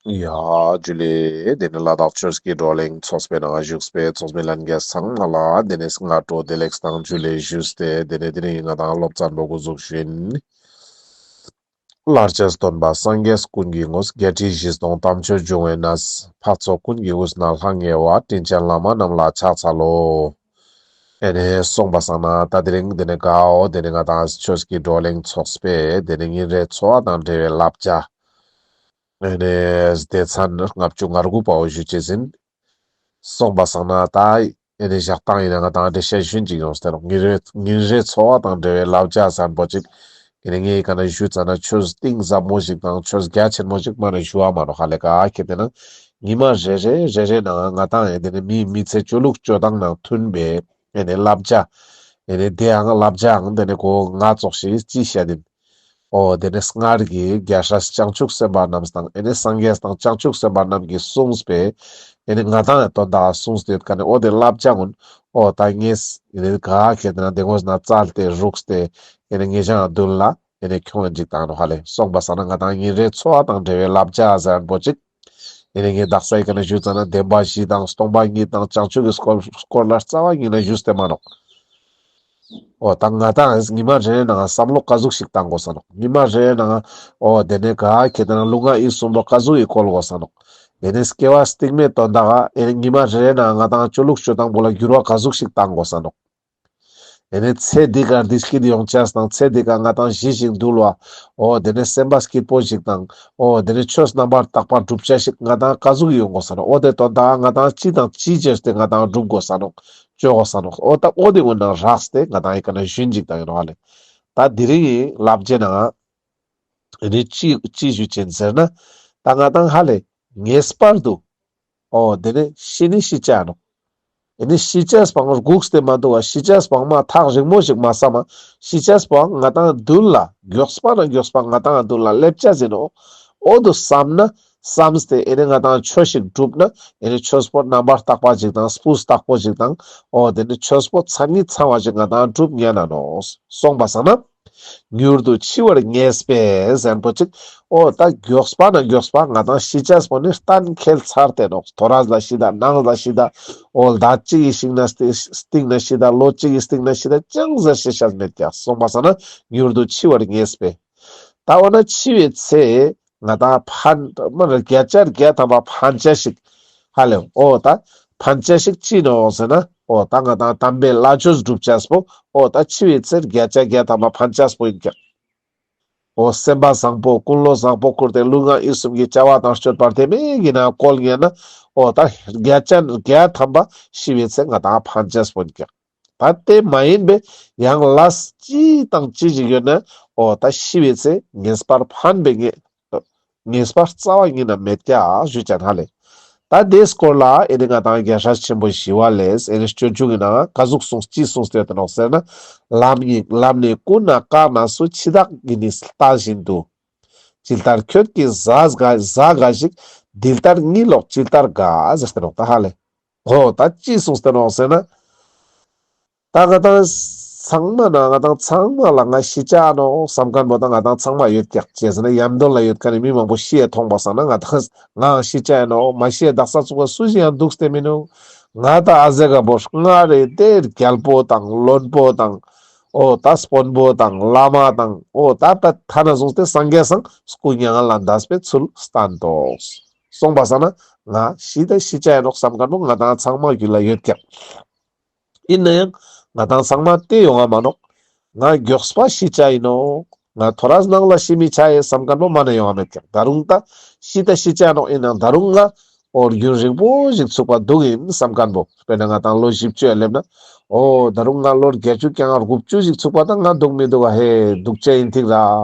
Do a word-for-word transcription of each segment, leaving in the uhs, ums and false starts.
ཡ་ཇུ་ལེ། དེ་ནས་ལ་དྭགས་ཆོས་ཀྱི་བགྲོ་གླེང་ཚོགས་པའི་ནང་བཞུགས་པའི་ཚོགས་མི་ལྷན་རྒྱས་ཚང་མ་ལ་དེ་ནས་སྔ་དྲོ་བདེ་ལེགས་དང་ཇུ་ལེ་ཞུས་ཏེ། དེ་ནས་དེ་རིང་ང་དང་སློབ་ཚན་པོ་འགོ་འཛུགས་ཞུ་ཡིན། ལྷར་བཅས་སྟོན་པ་སངས་རྒྱས་ཀུན་གྱི་ངོ་བོ། བརྒྱད་ཁྲི་བཞི་སྟོང་དམ་ཆོས་འབྱུང་བའི་གནས། འཕགས་ཚོགས་ཀུན་གྱི་དབུས་ན་ལྷང་ངེ་བ། དྲིན་ཅན་བླ་མ་རྣམས་ལ་ཕྱག་འཚལ་ལོ། ཨེ་ནས་སོང་པ་སང་ན་ད་དེ་རིང་དེ་ནས་གའོ་དེ་ནས་ང་དང་ཆོས་ཀྱི་བགྲོ་གླེང་ཚོགས་པའི་དེ་ནས་ཉིན་རེའི་འཚོ་བ་དང་འབྲེལ་བའི་བསླབ་བྱ། ཨེ་ནས་སྡེ་ཚན་ལྔ་བཅུ་ང་དགུ་པའོ་ཞུ་ཅེས་ཡིན། སོང་པ་སང་ན་ད་ཨེ་ནས་ཞག་དང་ཡིན་ན་ང་དང་འགྲེལ་བཤད་ཞུན་ཅིག་ཡོང་སྟེ་རོགས། ཉིན་རེ་ཉིན་རེའི་འཚོ་བ་དང་འབྲེལ་བའི་བསླབ་བྱ་ཟེར་པོ་ཅིག་ཨེ་ནས་ངས་ག་ན་ཞུ་ཙ་ན་ཆོས་གཏིང་ཟབ་མོ་ཞིག་དང་ཆོས་རྒྱ་ཆེན་མོ་ཞིག་མ་ནས་ཞུ་བ་མ་ནོག་ཧ་ལེ། ག་ཁེ་དེ་ན་ཉི་མ་རེ་རེ་རེ་རེ་ནང་ང་དང་ཨེ་དེ་ནས་མིའི་མི་ཚེ་སྤྱོད་ལུགས་སྤྱོད་སྟངས་ནང་མཐུན་པའི་ཨེ་ནས་བསླབ་བྱ། ཨེ་ནས་དེའང་བསླབ་བྱའང་དེ་ནས་གོ་ལྔ་ཙོགས་ཤིག་ཅི་བཤད་ཡིན། ཨོ་དེ་ནས་སྔར་གྱི་རྒྱལ་སྲས་བྱང་ཆུབ་སེམས་དཔའ་རྣམས་དང་ཨེ་ནས་སངས་རྒྱས་དང་བྱང་ཆུབ་སེམས་དཔའ་རྣམས་ཀྱིས་གསུངས་པའི་ཨེ་ནས་ང་དང་ཡང་དོན་དག་གསུངས་ཏེ་ཡོད་ཀ་ནས། ཨོ་དེ་བསླབ་བྱ་ཀུན་ཨོ་ད་ངས་ཨེ་ནས་ག་ཁེ་དེ་ན་དེ་ངོས་ན་བཙལ་ཏེ་རུགས་ཏེ་ཨེ་ནས་ངེད་ཅག་མདུན་ལ་ཨེ་ནས་ཁྱོང་ཡིན་ཅིག་བཏང་ནོག་ཧ་ལེ། སོང་པ་སང་ན་ང་དང་ཉིན་རེའི་འཚོ་བ་དང་འབྲེལ་བའི་བསླབ་བྱ་ཟེར་པོ་ཅིག་ཨེ་ནས་ངས་དག་ས་ཡི་ག་ནས་ཞུ་ཙ་ན་བདེན་པ་བཞི་དང་སྟོང་པ་ཉིད་དང་བྱང་ཆུབ་ཀྱི་སྐོར་སྐོར་ལ་རྩ་བ་ཉིད་ནས་ཞུས་ཏེ་མ་ནོག། ཨོ་ད་ང་དང་ཉི་མ་རེ་རེ་ནང་བསམ་བློ་ག་ཟུག་ཞིག་བཏང་དགོས་ས་ནོག། ཉི་མ་རེ་རེ་ནང་ཨོ་དེ་ནས་ག་ཁེ་དེ་ན་ལུས་ངག་ཡིད་གསུམ་པོ་ག་ཟུག་གི་བཀོལ་དགོས་ས་ནོག། དེ་ནས་སྐྱེ་བ་སྟིང་མའི་དོན་དག་ཨེ་ནས་ཉི་མ་རེ་རེ་ནང་ང་དང་སྤྱོད་ལུགས་སྤྱོད་སྟངས་པོ་ལ་འགྱུར་བ་ག་ཟུག་ཞིག་བཏང་དགོས་ས་ནོག། ཨེ་ནས་ཚེ་འདི་ག་བདེ་སྐྱིད་ཡོང་ཅེས་དང་ཚེ་འདི་ག་ང་དང་ཞི་ཞིང་དུལ་བ། ཨོ་དེ་ནས་སེམས་པ་སྐྱིད་པོ་ཞིག་དང་། ཨོ་དེ་ནས་ཆོས་རྣམ་པར་དག་པ་སྒྲུབ་ཅེས་ཞིག་ང་དང་ག་ཟུག་ཡོང་དགོས་ས་ནོག། ཨོ་དེ་དོན་དག་ང་དང་ཅི་དང་ཅི་བྱས་ཏེ་ང་དང་སྒྲུབ་དགོས་ས་ནོག། སྤྱོད་དགོས་ས་ནོག། ཨོ་ད་ཨོ་དེ་ཀུན་ནང་རགས་ཏེ་ང་དང་ཡི་ག་ནས་ཞུན་ཅིག་བཏང་ཡིན་ནོག་ཧ་ལེ། ད་དེ་རིང་ངི་བསླབ་བྱའི་ནང་ཨེ་ནས་ཅི་ཅི་ཞུ་ཅེས་ཟེར་ན། ད་ང་དང་ཧ་ལེ་ངེས་པར་དུ་ཨོ་དེ་ནས་ཤི་ནི་ཤི་ཅེས་ནོག། ཨེ་ནས་ཤི་ཅེས་པོའང་སྒུག་སྟེ་མ་འདུག་པ། ཤི་ཅེས་པོའང་མ་ཐག་རིང་མོ་ཞིག་མ་བསམ་མ། ཤི་ཅེས་པོའང་ང་དང་མདུན་ལ་མགྱོགས་པ་ན་མགྱོགས་པ་ང་དང་མདུན་ལ་སླེབས་ཅེས་ཡིན་ནོག། ཨོ་དོ་བསམ་ན་བསམས་ཏེ་ཨེ་ནས་ང་དང་ཆོས་ཤིག་སྒྲུབ་ན་ཨེ་ནས་ཆོས་པོ་རྣམ་པར་དག་པ་ཞིག་དང་སྤུས་དག་པོ་ཞིག་དང་། ཨོ་དེ་ནས་ཆོས་པོ་མཚན་ཉིད་ཚང་བ་ཞིག་ང་དང་སྒྲུབ་ཉན་ན་ནོག། སོང་པ་སང་ན། མྱུར་དུ་འཆི་བར་ངེས་པས་ཟེར་པོ་ཅིག། ཨོ་ད་མགྱོགས་པ་ན་མགྱོགས་པ་ང་དང་ཤི་ཅེས་པོ་ནི་གཏན་འཁེལ་ཚར་ཏེ་ནོག། ཐོ་རས་ལ་ཤི་ད་ནངས་ལ་ཤི་ད། ཨོ་ཟླ་གཅིག་གི་ཤིང་ན་སྟིང་ན་ཤི་ད་ལོ་གཅིག་གི་སྟིང་ན་ཤི་ད་ཅང་ཟེར་ཤེས་ཤེས་མེད་ཀྱག། སོང་པ་སང་ན་མྱུར་དུ་འཆི་བར་ངེས་པས། ད་འོ་ན་འཆི་བའི་ཚེ་ང་དང་ཕན་མ་ན་བརྒྱ་ཆ་བརྒྱ་ཐམ་པ་ཕན་ཅེས་ཤིག་ཧ་ལེ། ཨོ་ད་ཕན་ཅེས་ཤིག་ཅི་ནོག་ཟེར་ན། ཨོ་ད་ང་དང་དམ་པའི་བླ་ཆོས་སྒྲུབ་ཅེས་པོ། ཨོ་ད་འཆི་བའི་ཚེ་བརྒྱ་ཆ་བརྒྱ་ཐམ་པ་ཕན་ཅེས་པོ་ཡིན་ཀྱག། ཨོ་སེམས་པ་བཟང་པོ་ཀུན་སློང་བཟང་པོ་བཀུར་ཏེ་ལུས་ངག་ཡིད་གསུམ་གྱི་བྱ་བ་དང་སྤྱོད་པ་དེ་མིན་གྱི་ནང་བཀོལ་ཉན་ན། ཨོ་ད་བརྒྱ་ཆ་བརྒྱ་ཐམ་པ་ཤི་བའི་ཚེ་ང་དང་ཕན་ཅེས་པོ་ཡིན་ཀྱག། ད་དེ་མ་ཡིན་པའི་ཡང་ལས་ཅི་དང་ཅི་ཞིག་ཡོད་ན། ཨོ་ད་ཤི་བའི་ཚེ་ངེས་པར་ཕན་པའི་ངེས་ངེས་པར་རྩ་བ་ཉིད་ནས་མེད་ཀྱག་ཞུ་ཅེས་ཧ་ལེ། ད་དེའི་སྐོར་ལ་ཨེ་ནི་ང་དང་རྒྱལ་སྲས་ཆེན་པོ་ཞི་བ་ལྷས་ཨེ་ནི་སྤྱོད་འཇུག་གི་ནང་ག་ཟུག་གསུངས་ཅི་གསུངས་ཏེ་ཡོད་ནོག་ཟེར་ན། ལམ་ནི་ལམ་ནི་ཀུན་ན་དཀར་ནག་སུ། འཆི་བདག་གིས་ནི་ལྟ་བཞིན་དུ། ཇི་ལྟར་ཁྱོད་ཀྱིས་གཟའ་ག་གཟའ་འགའ་ཞིག། འདི་ལྟར་གཉིད་ལོག་ཇི་ལྟར་དགའ། ཟེར་ཏེ་ནོག་ད་ཧ་ལེ། ཧོ་ད་ཅི་གསུངས་ཏེ་ནོག་ཟེར་ན། ད་ང་དང་ཚང་མ་ན་ང་དང་ཚང་མ་ལ་ང་ཤི་ཆ་ནོག་བསམ་མཁན་པོ་ད་ང་དང་ཚང་མ་ཡོད་ཀྱག། ཅི་ཟེར་ན་ཡམ་དོན་ལ་ཡོད་མཁན་ནི་མི་མང་པོ་ཤི་ཡ་མཐོང་པ་སང་ན་ང་དང་ང་ཤི་ཆ་ནོག་མ་ཤི་ཡ་དག་ས་ཚུགས་པ་སུ་ཞིག་ཡང་འདུག་སྟེ་མི་ནུག། ང་ད་ཨ་ཟེ་ག་བོ་ང་རེ་དེ་རྒྱལ་པོ་དང་བློན་པོ་དང་། ཨོ་ད་དཔོན་པོ་དང་བླ་མ་དང་། ཨོ་ད་ད་ཐ་ན་བཟུང་སྟེ་སངས་རྒྱས་སང་སྐུ་མྱ་ངན་ལས་འདས་པའི་ཚུལ་བསྟན་ཏོག། སོང་པ་སང་ན་ང་ཤི་ད་ཤི་ཆ་ཡ་ནོག་བསམ་མཁན་པོ་ང་དང་ཚང་མ་རྒྱུད་ལ་ཡོད་ཀྱག། ཡིན་ན་ཡང་ང་དང་ཚང་མ་དེ་ཡོང་ང་མ་ནོག། ང་མགྱོགས་པ་ཤི་ཆ་ཡིན་ནོག། ང་ཐོ་རས་ནང་ལ་ཤི་མི་ཆ་ཡེ་བསམ་མཁན་པོ་མ་ནེ་ཡོང་ང་མེད་ཀྱག། ད་རུང་ད་ཤི་ད་ཤི་ཆ་ནོག། ཡིན་ནའང་ད་རུང་ང་ཨོ་རྒྱུན་རིང་པོ་ཞིག་ཚུགས་པ་འདུག་ཡིན་བསམ་མཁན་པོ། དཔེར་ན་ང་དང་ལོ་བཞི་བཅུ་ཡ་སླེབས་ན། ཨོ་ད་རུང་ང་ལོ་བརྒྱད་ཅུ་གྱ་ལྔ་དགུ་བཅུ་ཞིག་ཚུགས་པ་ད་ང་འདུག་མི་འདུག་ག། ཧེ་འདུག་ཅེས་ཡིན་ཐིག་ར།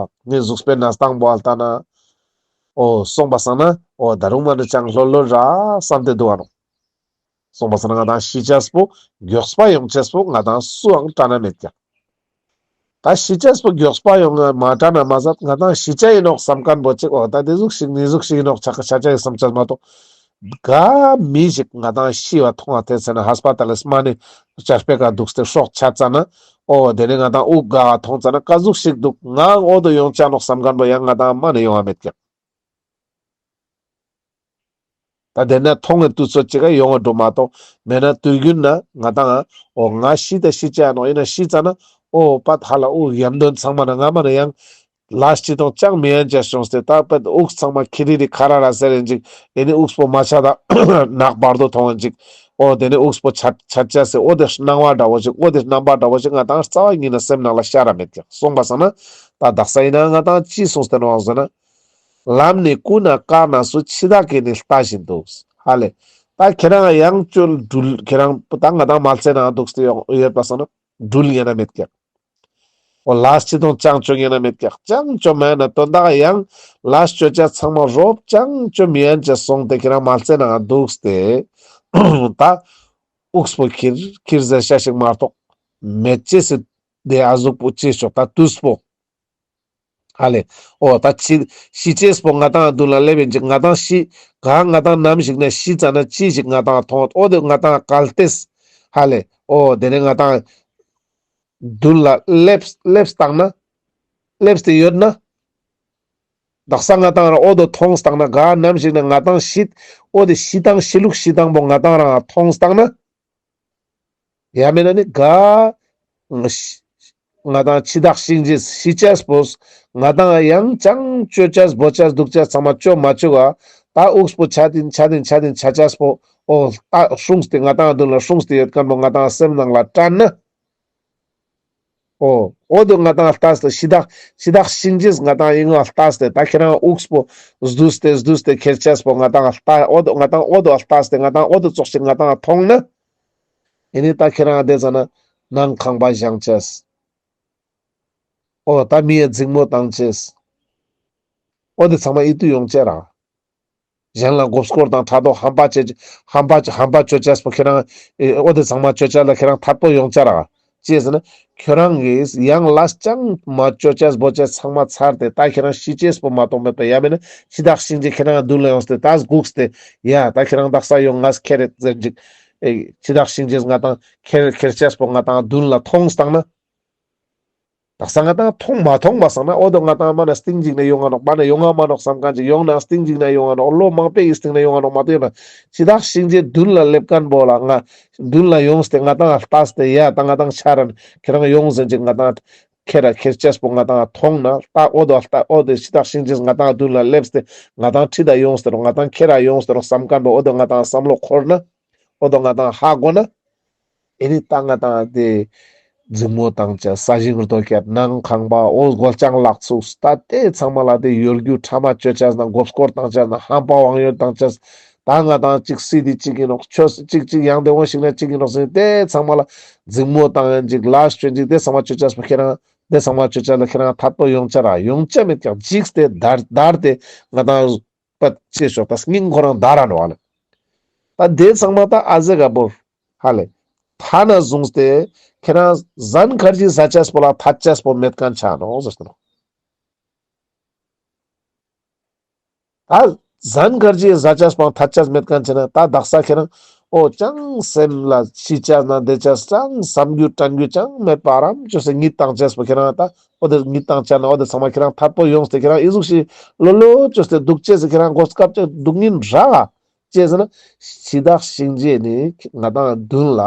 ངའི་གཟུགས་པོའི་གནས་སྟངས་པོ་ཨ་ལྟ་ན། ཨོ་སོང་པ་སང་ན་ཨོ་ད་རུང་མ་ནེ་ཅང་ལྷོད་ལྷོད་ར་བསམ་སྟེ་འདུག་ག་ནོག། སོང་པ་སང་ན་ང་དང་ཤི་ཆས་པོ་མགྱོགས་པ་ཡོང་ཆས་པོ་ང་དང་སུའང་དྲན་ན་མེད་ཀྱག། ད་ཤི་ཆས་པོ་མགྱོགས་པ་ཡོང་ང་མ་དྲན་ན་མ་ཟད་ང་དང་ཤི་ཆ་ཡིན་ནོག་བསམ་མཁན་པོ་ཅིག། འོ་ད་དེ་ཟུག་ཞིག་ནི་ཟུག་ཞིག་ཡིན་ནོག་ཆ་ཆ་ཆ་ཡིན་བསམ་ཆས་མ་གཏོགས། ག་མི་ཞིག་ང་དང་ཤི་བ་མཐོང་བ་དེ་ཚེ་ན་ཧས་པ་ཏལ་ལས་མ་ནེ་ཆར་པའི་ཀ་འདུག་སྟེ་སྲོག་ཆད་ཙ་ན། ཨོ་དེ་ནེ་ང་དང་དབུགས་དགའ་བ་མཐོང་ཙ་ན་ག་ཟུག་ཞིག་འདུག། ང་འོ་དོ་ཡོང་ཆ་ནོག་བསམ་མཁན་པོ་ཡང་ང་དང་མ་ནེ་ཡོང་བ་མེད་ཀྱག། ད་དེ་ན་མཐོང་ངེ་དུས་ཚོད་ཅིག་ག་ཡོང་བ་འགྲོ་མ་གཏོགས་མེད་ན་དུས་རྒྱུན་ན་ང་ཏང་འོ་ང་ཤི་ད་ཤི་ཆ་ནོག་ཡིན་ན་ཤི་ཙ་ན་འོ་པ་ཧ་ལ་འུ་ཡམ་དོན་ཚང་མ་ན་ང་མ་ན་ཡང་ལས་ཅི་དང་ཅང་མི་ཡན་ཅེས་བྱུང་སྟེ་ད་པད་དབུགས་ཚང་མ་ཁྱི་རི་རི་ཁ་ར་ར་ཟེར་ཡིན་ཅིག་ཨེ་ནི་དབུགས་པོ་མ་ཆ་ད་ནག་བར་དོ་མཐོང་ཡིན་ཅིག་འོ་དེ་ནི་དབུགས་པོ་ཆ་ཆ་ཆ་སེ་འོ་དེ་སྣང་བ་འདྲ་བོ་ཅིག་འོ་དེ་རྣམ་པ་འདྲ་བོ་ཅིག་ང་ཏང་རྩ་བ་ཉིད་ན་སེམས་ནང་ལ་ཤར་ར་མེད་ཀྱག་སོང་པ་སང་ན་ད་དག་ས་ཡིན་ན་ང་ཏང་ཅི་གསུངས་ཏེ་ནོག་ཟེར་ན། ལམ་ནི་ཀུན་ནས་བཀག་ནས་སུ། འཆི་བདག་གིས་ནི་ལྟ་བཞིན་དུ། ཧ་ལེ། ད་ཁྱེད་རང་ཡང་ཅོ་འགྲུལ་ཁྱེད་རང་ད་ང་ཏང་མལ་ཆ་ནང་འདུག་སྟེ་ཡོད་པ་སང་ན་འགྲུལ་ཉན་ན་མེད་ཀྱག་འོ་ལས་ཅི་དང་ཅང་ཅོ་ཉན་ན་མེད་ཀྱག་ཅང་ཅོ་མེད་ན་དོན་དག་ཡང་ལས་ཅོ་ཆ་ཚང་མ་རོབ་ཅང་ཅོ་མི་ཡན་ཅེས་སོང་སྟེ་ཁྱེད་རང་མལ་ཆ་ནང་འདུག་སྟེ་ད་དབུགས་པོ་ཁྱིར་ཁྱིར་ཟེར་ཤ་ཞིག་མ་གཏོགས་མེད་ཅེས་སི་དེ་ཨ་ཟུག་པོ་ཅེས་ཆོག་ད་དུས་པོ། ཧ་ལེ། འོ་ད་ཤི་ཤི་ཅེས་པོ་ང་ཏང་མདུན་ལ་སླེབས་ཡིན་ཅིག་ང་ཏང་ཤི་ག་ང་ཏང་ནམ་ཞིག་ན་ཤི་ཙ་ན་ཅི་ཞིག་ང་ཏང་མཐོང་འོ་དེ་ང་ཏང་གལ་ཏེས། ཧ་ལེ། འོ་དེ་ནས་ང་ཏང་མདུན་ལ་སླེབས་སླེབས་བཏང་ན་སླེབས་ཏེ་ཡོད་ན། དག་ས་ང་ཏང་རང་འོ་དོ་མཐོང་བཏང་ན་ག་ནམ་ཞིག་ན་ང་ཏང་ཤི་འོ་དེ་ཤི་སྟངས་ཤི་ལུགས་ཤི་སྟངས་པོ་ང་ཏང་རང་མཐོང་བཏང་ན། ཡང་མེད་ན་ནི་ག་ང་ཏང་འཆི་བདག་གཤིན་རྗེ་ཤི་ཅེས་པོས་ང་ཏང་ཡང་ཅང་ཅོ་ཅེས་བོ་ཅེས་འདུག་ཅེས་ཚང་མ་ཅོ་མ་ཅུག་ག་ད་དབུགས་པོ་ཆ་དིན་ཆ་དིན་ཆ་དིན་ཆ་ཅེས་པོ་འོ་ད་སྲུངས་ཏེ་ང་ཏང་མདུན་ལ་སྲུངས་ཏེ་ཡོད་མཁན་པོ་ང་ཏང་སེམས་ནང་ལ་དྲན་ན། འོ་འོ་དོ་ང་ཏང་ལྟས་ཏེ་འཆི་བདག་འཆི་བདག་གཤིན་རྗེས་ང་ཏང་ཡིན་ང་ལྟས་ཏེ་ད་ཁྱེད་རང་དབུགས་པོ་བསྡུས་ཏེ་བསྡུས་ཏེ་ཁྱེར་ཅེས་པོ་ང་ཏང་ལྟ་འོ་དོ་ང་ཏང་འོ་དོ་ལྟས་ཏེ་ང་ཏང་འོ་དོ་ཙོགས་ཤིག་ང་ཏང་མཐོང་ན། ཨེ་ནི་ད་ཁྱེད་རང་དེ་ཙ་ན་ནང་ཁང་པ་བཞེངས་ཅེས། འོ་ད་མི་ཡ་འཛིང་མོ་བཏང་ཅེས། འོ་དེ་ཚང་མ་ཨིད་ཏུ་ཡོང་ཅེས་ར། གཞན་ལ་མགོ་སྐོར་དང་ཕྲག་དོག་ཧམ་པ་ཅེས་ཧམ་པ་ཧམ་པ་ཅོ་ཅེས་པོ་ཁྱེད་རང་ཨེ་འོ་དེ་ཚང་མ་ཅོ་ཅེས་ལ་ཁྱེད་རང་ཐད་པོ་ཡོང་ཅེས་ར། ཅི་ཟེར་ན་ཁྱོད་རང་གིས་ཡང་ལས་ཅང་མ་ཅོ་ཅེས་བོ་ཅེས་ཚང་མ་ཚར་ཏེ་ད་ཁྱེད་རང་ཤི་ཅེས་པོ་མ་གཏོགས་མེད་པ་ཡང་མེད་ན་འཆི་བདག་གཤིན་རྗེ་ཁྱེད་རང་མདུན་ལ་ཡོངས་ཏེ་ད་སྒུགས་ཏེ་ཡ་ད་ཁྱེད་རང་དག་ས་ཡོང་ང་ཁྱེར་རེད་ཟེར་ཅིག་ཨེ་འཆི་བདག་གཤིན་རྗེས་ང་ཏང་ཁྱེར་ཁྱེར་ཅེས་པོ་ང་ཏང་མདུན་ལ་མཐོང་བཏང་ན། དག་ས་ང་ཏང་མཐོང་མ་མཐོང་བ་སང་ན་འོ་དོ་ང་ཏང་མ་ན་སྟིང་ཅིག་ན་ཡོང་ང་ནོག་མ་ན་ཡོང་ང་མ་ནོག་བསམ་མཁན་ཅིག་ཡོང་ན་སྟིང་ཅིག་ན་ཡོང་ང་ནོག་ལོ་མང་པོའི་སྟིང་ན་ཡོང་ང་ནོག་མ་གཏོགས་ཡོད་ན་འཆི་བདག་གཤིན་རྗེ་མདུན་ལ་སླེབས་མཁན་པོ་ལ་ང་མདུན་ལ་ཡོངས་ཏེ་ང་ཏང་ལྟས་ཏེ་ཡ་ད་ང་ཏང་ཆ་རན་ཁྱེད་རང་ཡོང་ཟེར་ཅིག་ང་ཏང་ཁྱེར་ར་ཁྱེར་ཅེས་པོ་ང་ཏང་མཐོང་ན་ལྟ་འོ་དོ་ལྟ་འོ་དོ་འཆི་བདག་གཤིན་རྗེས་ང་ཏང་མདུན་ལ་སླེབས་ཏེ་ང་ཏང་ཁྲིད་ད་ཡོངས་ཏེ་རོགས་ང་ཏང་ཁྱེར་ར་ཡོངས་ཏེ་རོགས་བསམ་མཁན་པོ་འོ་དོ་ང་ཏང་བསམ་བློ་འཁོར་ན། འོ་དོ་ང་ཏང་ཧ་གོ་ན། ཨེ་ནི་ད་ང་ཏང་དེ་འཛིང་མོ་བཏང་ཅེས་ས་ཞིང་རྡོ་ཁྱེར་ནང་ཁང་པ་འོ་སྒོ་ལྕང་ལག་ཚུགས་ད་དེ་ཚང་མ་ལ་དེ་གཡོ་སྒྱུ་ཕྲ་མ་ཅོ་ཅེས་ན་མགོ་སྐོར་བཏང་ཅེས་ན་ཧམ་པ་དབང་ཡོད་བཏང་ཅེས་ད་ང་ཏང་གཅིག་སྲིད་དེ་གཅིག་ཡིན་ནོག་ཆོས་གཅིག་གཅིག་ཡང་དེ་འོང་ཞིག་ན་གཅིག་ཡིན་ནོག་ཟེར་དེ་ཚང་མ་ལ་འཛིང་མོ་བཏང་ཡིན་ཅིག་ལས་ཅོ་ཡིན་ཅིག་དེ་ཚང་མ་ཅོ་ཅེས་པོ་ཁྱེད་རང་དེ་ཚང་མ་ཅོ་ཅེས་ལ་ཁྱེད་རང་ཐད་པོ་ཡོང་ཅེས་ར་ཡོང་ཅེས་མེད་ཀྱག་འཇིགས་ཏེ་འདར་འདར་ཏེ་ང་ཏང་པ་ཅེས་ཤོག་ད་སྙིང་ཁོ་རང་འདར་ར་ནོག་ལེ། ད་དེ་ཚང་མ་ད་ཨ་ཟེ་ག་བོར། ཧ་ལེ། ཐ་ན་བཟུང་སྟེ་ཁྱེད་རང་ཟན་ཁར་ཅི་ཟ་ཅེས་པོ་ལ་ཐད་ཅེས་པོ་མེད་མཁན་ཆ་ནོག་ཟེར་ཏེ་ནོག་ད་ཟན་ཁར་ཅི་ཟ་ཅེས་པོ་ཐད་ཅེས་མེད་མཁན་ཆ་ན་ད་དག་ས་ཁྱེད་རང་འོ་ཅང་སེམས་ལ་ཤི་ཅེས་ན་བདེ་ཅེས་ཅང་བསམ་རྒྱུ་དྲན་རྒྱུ་ཅང་མེད་པ་རམ་ཅོས་སེ་གཉིད་བཏང་ཅེས་པོ་ཁྱེད་རང་ད་འོ་དེ་གཉིད་བཏང་ཅེས་ན་འོ་དེ་ཚང་མ་ཁྱེད་རང་ཐད་པོ་ཡོངས་ཏེ་ཁྱེད་རང་ཨི་ཟུག་ཤི་ལོ་ལོ་ཅོས་ཏེ་འདུག་ཅེས་སེ་ཁྱེད་རང་གོ་སྐབས་ཅིག་འདུག་ཉིན་ར། ཅི་ཟེར་ན། འཆི་བདག་གཤིན་རྗེ་ནི་ང་ཏང་མདུན་ལ་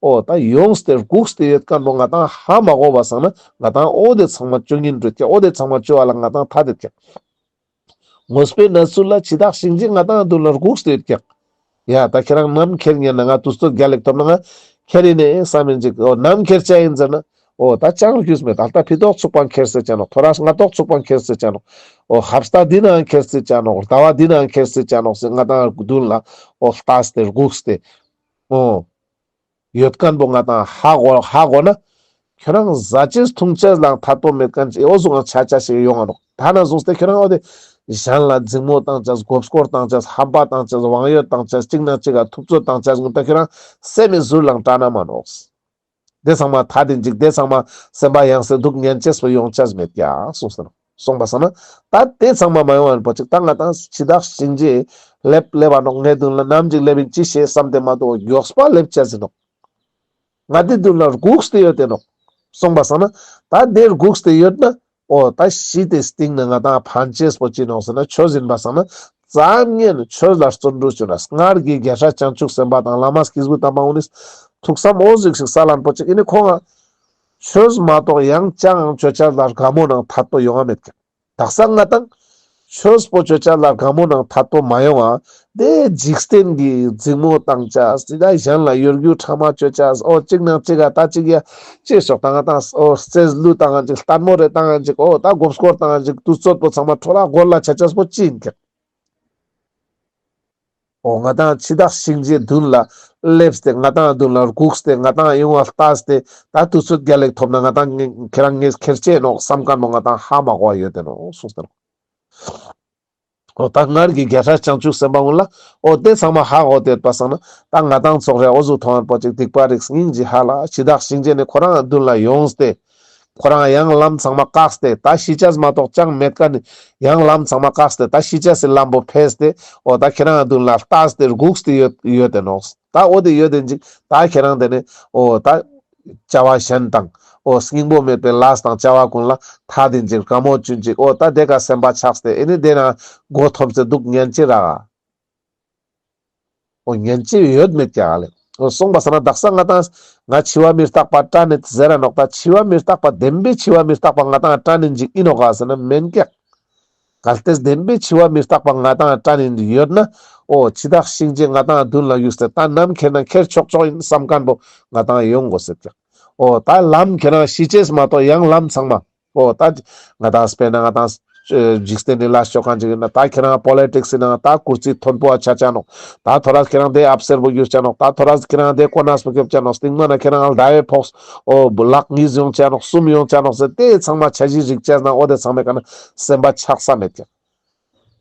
འོ་ད་ཡོངས་ཏེ་སྒུགས་ཏེ་ཡོད་མཁན་པོ་ང་ཏང་ཧ་མ་གོ་བ་སང་ན་ང་ཏང་འོ་དེ་ཚང་མ་ཅོ་ཉིན་འགྲོ་ཀྱག་འོ་དེ་ཚང་མ་ཅོ་བ་ལ་ང་ཏང་ཐད་དེ་ཀྱག་དངོས་པོའི་གནས་ཚུལ་ལ་འཆི་བདག་གཤིན་རྗེ་ང་ཏང་མདུན་ལ་སྒུགས་ཏེ་ཡོད་ཀྱག་ཡ་ད་ཁྱེད་རང་ནམ་ཁྱེར་ཉན་ན་ང་དུས་ཚོད་རྒྱལ་ལེགས་ཐོབ་ན་ང་ཁྱེར་ཡིན་ནས་བསམ་ཡིན་ཅིག་འོ་ནམ་ཁྱེར་ཆ་ཡིན་ཟེར་ན། འོ་ད་ཅང་རྒྱུས་མེད། ད་ལྟ་ཕི་ཏོག་ཚུགས་པ་ཁྱེར་སེ་ཆ་ནོག་ཐོ་རས་སྔ་ཏོག་ཚུགས་པ་ཁྱེར་སེ་ཆ་ནོག་འོ་ཧབ་སྟ་འདི་ནའང་ཁྱེར་སེ་ཆ་ནོག་ཟླ་བ་འདི་ནའང་ཁྱེར་སེ་ཆ་ནོག་ཟེར་ང་ཏང་མདུན་ལ་འོ་ལྟས་ཏེ་སྒུགས་ཏེ། འོ། ཡོད་མཁན་པོ་ང་ཏང་ཧ་གོ་ཧ་གོ་ན། ཁྱོད་རང་ཟ་ཅེས་འཐུང་ཅེས་ལའང་ཐད་པོ་མེད་མཁན་ཅིག་འོ་ཟུག་ང་ཆ་ཆ་ཞིག་ཡོང་ང་ནོག་ཐ་ན་བཟུང་སྟེ་ཁྱོད་རང་འོ་དེ་གཞན་ལ་འཛིང་མོ་བཏང་ཅེས་མགོ་སྐོར་བཏང་ཅེས་ཧམ་པ་བཏང་ཅེས་དབང་ཡོད་བཏང་ཅེས་གཅིག་ན་གཅིག་ག་ཐུབ་ཚོད་བཏང་ཅེས་ངུ་ད་ཁྱོད་རང་སེམས་མི་ཟུར་ལང་དྲ་ན་མ་ནོག་དེ་ཚང་མ་ཐ་དེ་འཇིག་དེ་ཚང་མ་སེམས་པ་ཡང་སེ་འདུག་ཉན་ཅེས་པོ་ཡོང་ཅེས་མེད་ཀྱག་གསུངས་སོང་། སོང་པ་སང་ན་ད་དེ་ཚང་མ་མ་ཡོང་བ་པོ་ཅིག་ད་ང་ཏང་འཆི་བདག་གཤིན་རྗེ་ལེབ་ལེབ་བ་ནོག་ངའི་མདུན་ལ་ནམ་ཅིག་ལེབ་ཡིན་ཅི་ཤེས་བསམ་སྟེ་མ་གཏོགས་མགྱོགས་པ་ལེབ་ཅེས་ཡིན་ནོག་ང་དེ་མདུན་ལ་སྒུགས་ཏེ་ཡོད་དེ་ནོག་སོང་པ་སང་ན་ད་དེར་སྒུགས་ཏེ་ཡོད་ན། འོ་ད་ཤི་སྟེ་སྟིང་ན་ང་ཏང་ཕན་ཅེས་པོ་ཅི་ནོག་ཟེར་ན་ཆོས་ཡིན་པ་སང་ན་ ཙམ་ཉན་ཆོས་ལ་བརྩོན་འགྲུས་བྱུང་ན། སྔར་གྱི་རྒྱལ་སྲས་བྱང་ཆུབ་སེམས་དཔའ་དང་བླ་མ་སྐྱེས་བུ་དམ་པ་གུན་ནི་ཐུགས་བསམ་འོ་ཟུག་ཞིག་སལ་ལན་པོ་ཅིག་ཨེ་ནི་ཁོང་ང་ཆོས་མ་གཏོགས་ཡང་ཅང་ཅོ་ཅེས་ལ་དགའ་མོ་ནང་ཐད་པོ་ཡོང་ང་མེད་ཀྱག། དག་ས་ང་ཏང་ཆོས་པོ་ཅོ་ཅེས་ལ་དགའ་མོ་ནང་ཐད་པོ་མ་ཡོང་ང་། དེ་འཇིག་རྟེན་གྱི་འཛིང་མོ་བཏང་ཅེས་དེ་ད་གཞན་ལ་གཡོ་སྒྱུ་ཕྲ་མ་ཅོ་ཅེས། འོ་གཅིག་ནང་གཅིག་ག་ད་གཅིག་ཡ་ཅེས་ཤོག་ད་ང་ཏང་འོ་རྩེས་ལུས་བཏང་ང་ཅིག་ལྟད་མོ་རེ་བཏང་ང་ཅིག་འོ་ད་མགོ་སྐོར་བཏང་ང་ཅིག་དུས་ཚོད་པོ་ཚང་མ་འཕྲོ་བརླག་སྒོར་ལ་ཆ་ཅེས་པོ་ཅི་ཡིན་ཀྱག། འོ་ང་ཏང་འཆི་བདག་གཤིན་རྗེ་མདུན་ལ་སླེབས་ཏེ་ང་ཏང་མདུན་ལ་སྒུགས་ཏེ་ང་ཏང་ཡོང་བ་ལྟས་ཏེ་ད་དུས་ཚོད་རྒྱལ་ལེགས་ཐོབ་ན་ང་ཏང་ཁྱེད་རང་ངས་ཁྱེར་ཅེས་ནོག་བསམ་མཁན་པོ་ང་ཏང་ཧ་མ་གོ་བ་ཡོད་དེ་ནོག་གསུངས་ཏེ་ནོག། འོ་ད་སྔར་གྱི་རྒྱལ་སྲས་བྱང་ཆུབ་སེམས་དཔའ་གུན་ལ་འོ་དེ་ཚང་མ་ཧ་གོ་དེ་ཡོད་པ་སང་ན་ད་ང་ཏང་ཚོགས་རེ་འོ་ཟུག་མཐོང་ཡོད་པོ་ཅིག་སྡིག་པ་རིགས་སྙིང་རྗེ་ཧ་ལ་འཆི་བདག་གཤིན་རྗེ་ནི་ཁོ་རང་མདུན་ལ་ཡོངས་ཏེ། ཁོ་རང་ཡང་ལམ་ཚང་མ་བཀག་སྟེ་ད་ཤི་ཅེས་མ་གཏོགས་ཅང་མེད་མཁན་ནི་ཡང་ལམ་ཚང་མ་བཀག་སྟེ་ད་ཤི་ཅེས་སི་ལམ་པོ་ཕེས་ཏེ་འོ་ད་ཁྱེད་རང་མདུན་ལ་ལྟས་ཏེ་སྒུགས་ཏེ་ཡོད་ཡོད་དེ་ནོག། ད་འོ་དེ་ཡོད་དེ་ཅིག་ད་ཁྱེད་རང་དེ་ནི་འོ་ད་བྱ་བ་གཞན་དང་འོ་སྙིང་པོ་མེད་པའི་ལས་དང་བྱ་བ་གུན་ལ་ཐད་དེ་ཅིག་དགའ་མོ་བྱུང་ཅིག་འོ་ད་དེ་ཀ་སེམས་པ་ཆགས་ཏེ་ཨེ་ནི་དེ་ན་མགོ་འཐོམས་ཏེ་འདུག་ཉན་ཅི་རག། འོ་ཉན་ཅི་ཡོད་མེད་ཀྱག་ལེ། འོ་སོང་པ་སང་ན་དག་ས་ང་ཏང་ང་འཆི་བ་མི་རྟག་པ་དྲན་ནི་ཟེར་ར་ནོག། ད་འཆི་བ་མི་རྟག་པ་བདེན་པའི་འཆི་བ་མི་རྟག་པ་ང་ཏང་དྲན་ནི་ཅིག་ཨིན་ནོག་ག་ཟེར་ན་མེན་ཀྱག། གལ་ཏེ་བདེན་པའི་འཆི་བ་མི་རྟག་པ་ང་ཏང་དྲན་ནི་ཡོད་ན། འོ་འཆི་བདག་གཤིན་རྗེ་ང་ཏང་མདུན་ལ་ཡོངས་ཏེ་ད་ནམ་ཁྱེར་ན་ཁྱེར་ཆོག་ཆོག་ཨིན་བསམ་མཁན་པོ་ང་ཏང་ཡོང་དགོས་ཟེར་ཀྱག། འོ་ད་ལམ་ཁྱེད་རང་ཤི་ཅེས་མ་གཏོགས་ཡང་ལམ་ཚང་མ། འོ་ད་ང་ཏང་དཔེར་ན་ང་ཏང་འཇིག་རྟེན་ནི་ལས་ཅོ་མཁན་ཅིག་ཨིན་ན་ད་ཁྱེད་རང་པོ་ལི་ཊིགས་ཨིན་ན་ད་ཀུར་སི་མཐོན་པོ་ཆ་ཆ་ནོག། ད་ཐོ་རས་ཁྱེད་རང་དེ་ཨབ་སེར་པོ་གྱུར་ཆ་ནོག། ད་ཐོ་རས་ཁྱེད་རང་དེ་གོ་གནས་པོ་སྐྱོབ་ཆ་ནོག། སྟིང་མ་ན་ཁྱེད་རང་ལ་ཟླ་བའི་ཕོགས་འོ་ལག་གཉིས་ཡོང་ཆ་ནོག། གསུམ་ཡོང་ཆ་ནོག་ཟེར་དེ་ཚང་མ་འཆར་གཞི་རིག་ཅེས་ན་འོ་དེ་ཚང་མའི་ཀ་ན་སེམས་པ་ཆགས་ས་མེད་ཀྱག།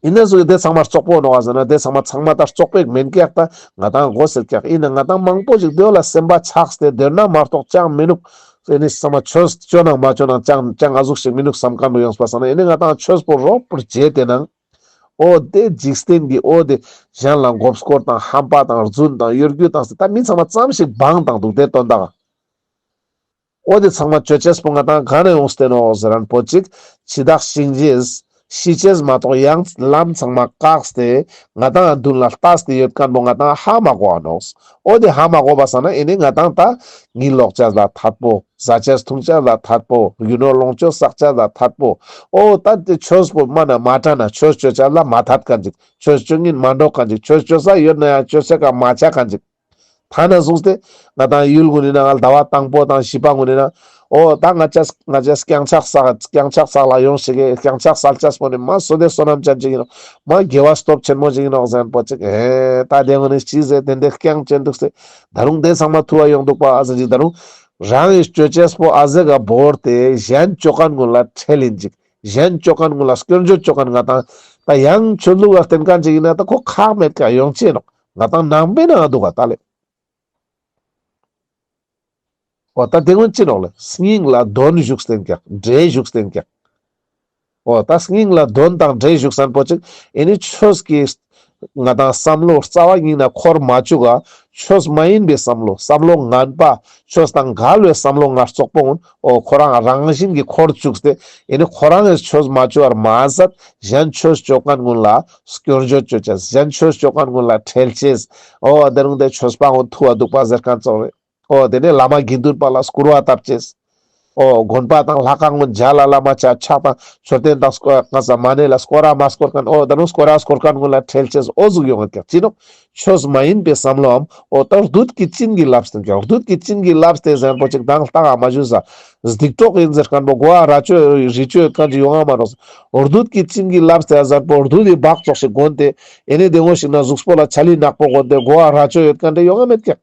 ཨིན་ན་ཟུག་དེ་ཚང་མ་རྩོག་པོ་ནོག་ཟེར་ན་དེ་ཚང་མ་ཚང་མ་ད་རྩོག་པོ་མེན་ཀྱག། ད་ང་ཏང་གོ་ཟེར་ཀྱག། ཨིན་ན་ང་ཏང་མང་པོ་ཞིག་དེ་ལ་སེམས་པ་ཆགས་ཏེ་དེ་ན་མ་གཏོགས་ཅང་མི་ནུག། ཨེ་ནི་ཚང་མ་ཆོས་ཅོ་ནང་མ་ཅོ་ནང་ཅང་ཅང་ཨ་ཟུག་ཞིག་མི་ནུག་བསམ་མཁན་པོ་ཡོངས་པ་སང་ན་ཨེ་ནི་ང་ཏང་ཆོས་པོ་རོབ་པོ་བྱེད་དེ་ནང་། འོ་དེ་འཇིག་རྟེན་གྱི་འོ་དེ་གཞན་ལ་མགོ་སྐོར་དང་ཧམ་པ་དང་རྫུན་དང་གཡོ་སྒྱུ་དང་ཟེར་ད་མི་ཚང་མ་ཙམ་ཞིག་བང་དང་འདུག་དེ་དོན་དག། འོ་དེ་ཚང་མ་ཅོ་ཅེས་པོ་ང་ཏང་ག་ནས་ཡོངས་ཏེ་ནོག་ཟེར་ན་པོ་ཅིག་འཆི་བདག་གཤིན་རྗེས་ཤི་ཅེས་མ་གཏོགས་ཡང་ལམ་ཚང་མ་བཀག་སྟེ་ང་ཏང་མདུན་ལ་ལྟས་ཏེ་ཡོད་མཁན་པོ་ང་ཏང་ཧ་མ་གོ་བ་ནོག། འོ་དེ་ཧ་མ་གོ་བ་སང་ན་ཨེ་ནི་ང་ཏང་ད་གཉིད་ལོག་ཅེས་ལ་ཐད་པོ། ཟ་ཅེས་འཐུང་ཅེས་ལ་ཐད་པོ། རྒྱུ་ནོར་ལོངས་སྤྱོད་བསགས་ཅེས་ལ་ཐད་པོ། འོ་ད་དེ་ཆོས་པོ་མ་ན་མ་དྲན་ན་ཆོས་ཅོ་ཅེས་ལ་མ་ཐད་མཁན་ཅིག། ཆོས་ཅོ་ཉིན་མ་འགྲོ་མཁན་ཅིག། ཆོས་ཅོ་ས་ཡོད་ན་ཡང་ཅོ་ས་ཀ་མ་ཆ་མཁན་ཅིག། ཐ་ན་བཟུང་སྟེ་ང་ཏང་ཡུལ་གུན་ནི་ནང་ཟླ་བ་དང་པོ་དང་བཞི་པ་གུན་ནི་ནང་འོ་ད་ང་ཅག་ང་ཅག་རྐྱང་ཕྱག་བསགས་རྐྱང་ཕྱག་བསགས་ལ་ཡོང་ཞིག་གི། རྐྱང་ཕྱག་བསགས་ཅེས་པོ་ནི་མ་བསོད་བདེ་བསོད་ནམས་ཅན་ཅིག་ཨིན་ནོག། མ་དགེ་བ་སྟོབས་ཆེན་མོ་ཅིག་ཨིན་ནོག་ཟེར་ན་པོ་ཅིག། ཨེ་ད་དེ་གུན་ནི་ཅི་ཟེར་དེ་འདྲའི་རྐྱང་ཅན་འདུག་ཟེར། ད་རུང་དེ་ཚང་མ་ཐུ་བ་ཡོང་འདུག་པ་ཨ་ཟེར་ཅིག། ད་རུང་རང་གི་ཅོ་ཅེས་པོ་ཨ་ཟེ་ག་བོར་ཏེ་གཞན་ཅོ་མཁན་གུན་ལ་ཁྲེལ་ཨིན་ཅིག། གཞན་ཅོ་མཁན་གུན་ལ་སྐྱོན་བརྗོད་ཅོ་མཁན་ང་ཏང་ད་ཡང་ཆོས་ལུགས་ལ་བརྟེན་མཁན་ཅིག་ཨིན་ན་ད་ཁོ་ཁག་མེད་ཀ་ཡོང་ཅེས་ནོག། ང་ཏང་ནང་པའི་ནང་འདུག་ག་ད་ལེ། འོ་ད་དེ་སྔོན་ཅི་ནོག་ལེ། སྙིང་ལ་དོན་ཞུགས་ཏེན་ཀྱག། འདྲེ་ཞུགས་ཏེན་ཀྱག། འོ་ད་སྙིང་ལ་དོན་དང་འདྲེ་ཞུགས་སན་པོ་ཅིག། ཨེ་ནི་ཆོས་ཀྱི་ང་ཏང་བསམ་བློ་རྩ་བ་ཉིད་ནས་འཁོར་མ་བཅུག་ག། ཆོས་མ་ཡིན་པའི་བསམ་བློ། བསམ་བློ་ངན་པ། ཆོས་དང་འགལ་བའི་བསམ་བློ་ངན་རྩོག་པོ་གུན། འོ་ཁོ་རང་རང་བཞིན་གྱི་འཁོར་བཅུག་སྟེ། ཨེ་ནི་ཁོ་རང་གི་ཆོས་མ་ཅོ་བར་མ་ཟད། གཞན་ཆོས་ཅོ་མཁན་གུན་ལ་སྐྱོན་བརྗོད་ཅོ་ཅེས། གཞན་ཆོས་ཅོ་མཁན་གུན་ལ་ཁྲེལ་ཅེས། འོ་དེ་རུང་དེ་ཆོས་པ་གུན་ཐུ་བ་འདུག་པ་ཟེར་མཁན་ཙོགས་རེ། འོ་དེ་ནས་བླ་མ་དགེ་འདུན་པ་ལ་སྐུར་བ་བཏབ་ཅེས། འོ་དགོན་པ་དང་ལྷ་ཁང་གུན་མཇལ་ལ་མ་ཆ་ཕྱག་དང་མཆོད་རྟེན་དང་སྐོར་ག་ས་མ་ནེ་ལ་སྐོར་ར་མ་སྐོར་མཁན། འོ་དེ་རུང་སྐོར་ར་སྐོར་མཁན་གུན་ལ་ཁྲེལ་ཅེས་འོ་ཟུག་ཡོང་ངེད་ཀྱག། ཅི་ནོག། ཆོས་མ་ཡིན་པའི་བསམ་བློའམ། འོ་ད་བདུད་ཀྱི་བྱིན་གྱིས་བརླབས་ཏེན་ཀྱག། བདུད་ཀྱི་བྱིན་གྱིས་བརླབས་ཏེ་ཟེར་པོ་ཅིག་དང་ལྟ་ག་མ་ཞུ་ས། སྡིག་གྲོགས་ཡིན་ཟེར་མཁན་པོ་གོ་བ་ར་ཅོ་རི་ཅོ་ཡོད་མཁན་ཅིག་ཡོང་ང་མ་ནོག། འོ་བདུད་ཀྱི་བྱིན་གྱིས་བརླབས་ཏེ་ཟེར་པོ་བདུད་དི་བག་ཙོགས་ཤིག་གོན་ཏེ་ཨེ་ནི་དེ་ངོ་ཞིག་ན་གཟུགས་པོ་ལ་ཆ་ལི་ནག་པོ་གོན་ཏེ་གོ་བ་ར་ཅོ་ཡོད་མཁན་དེ་ཡོང་ང་མེད་ཀྱག།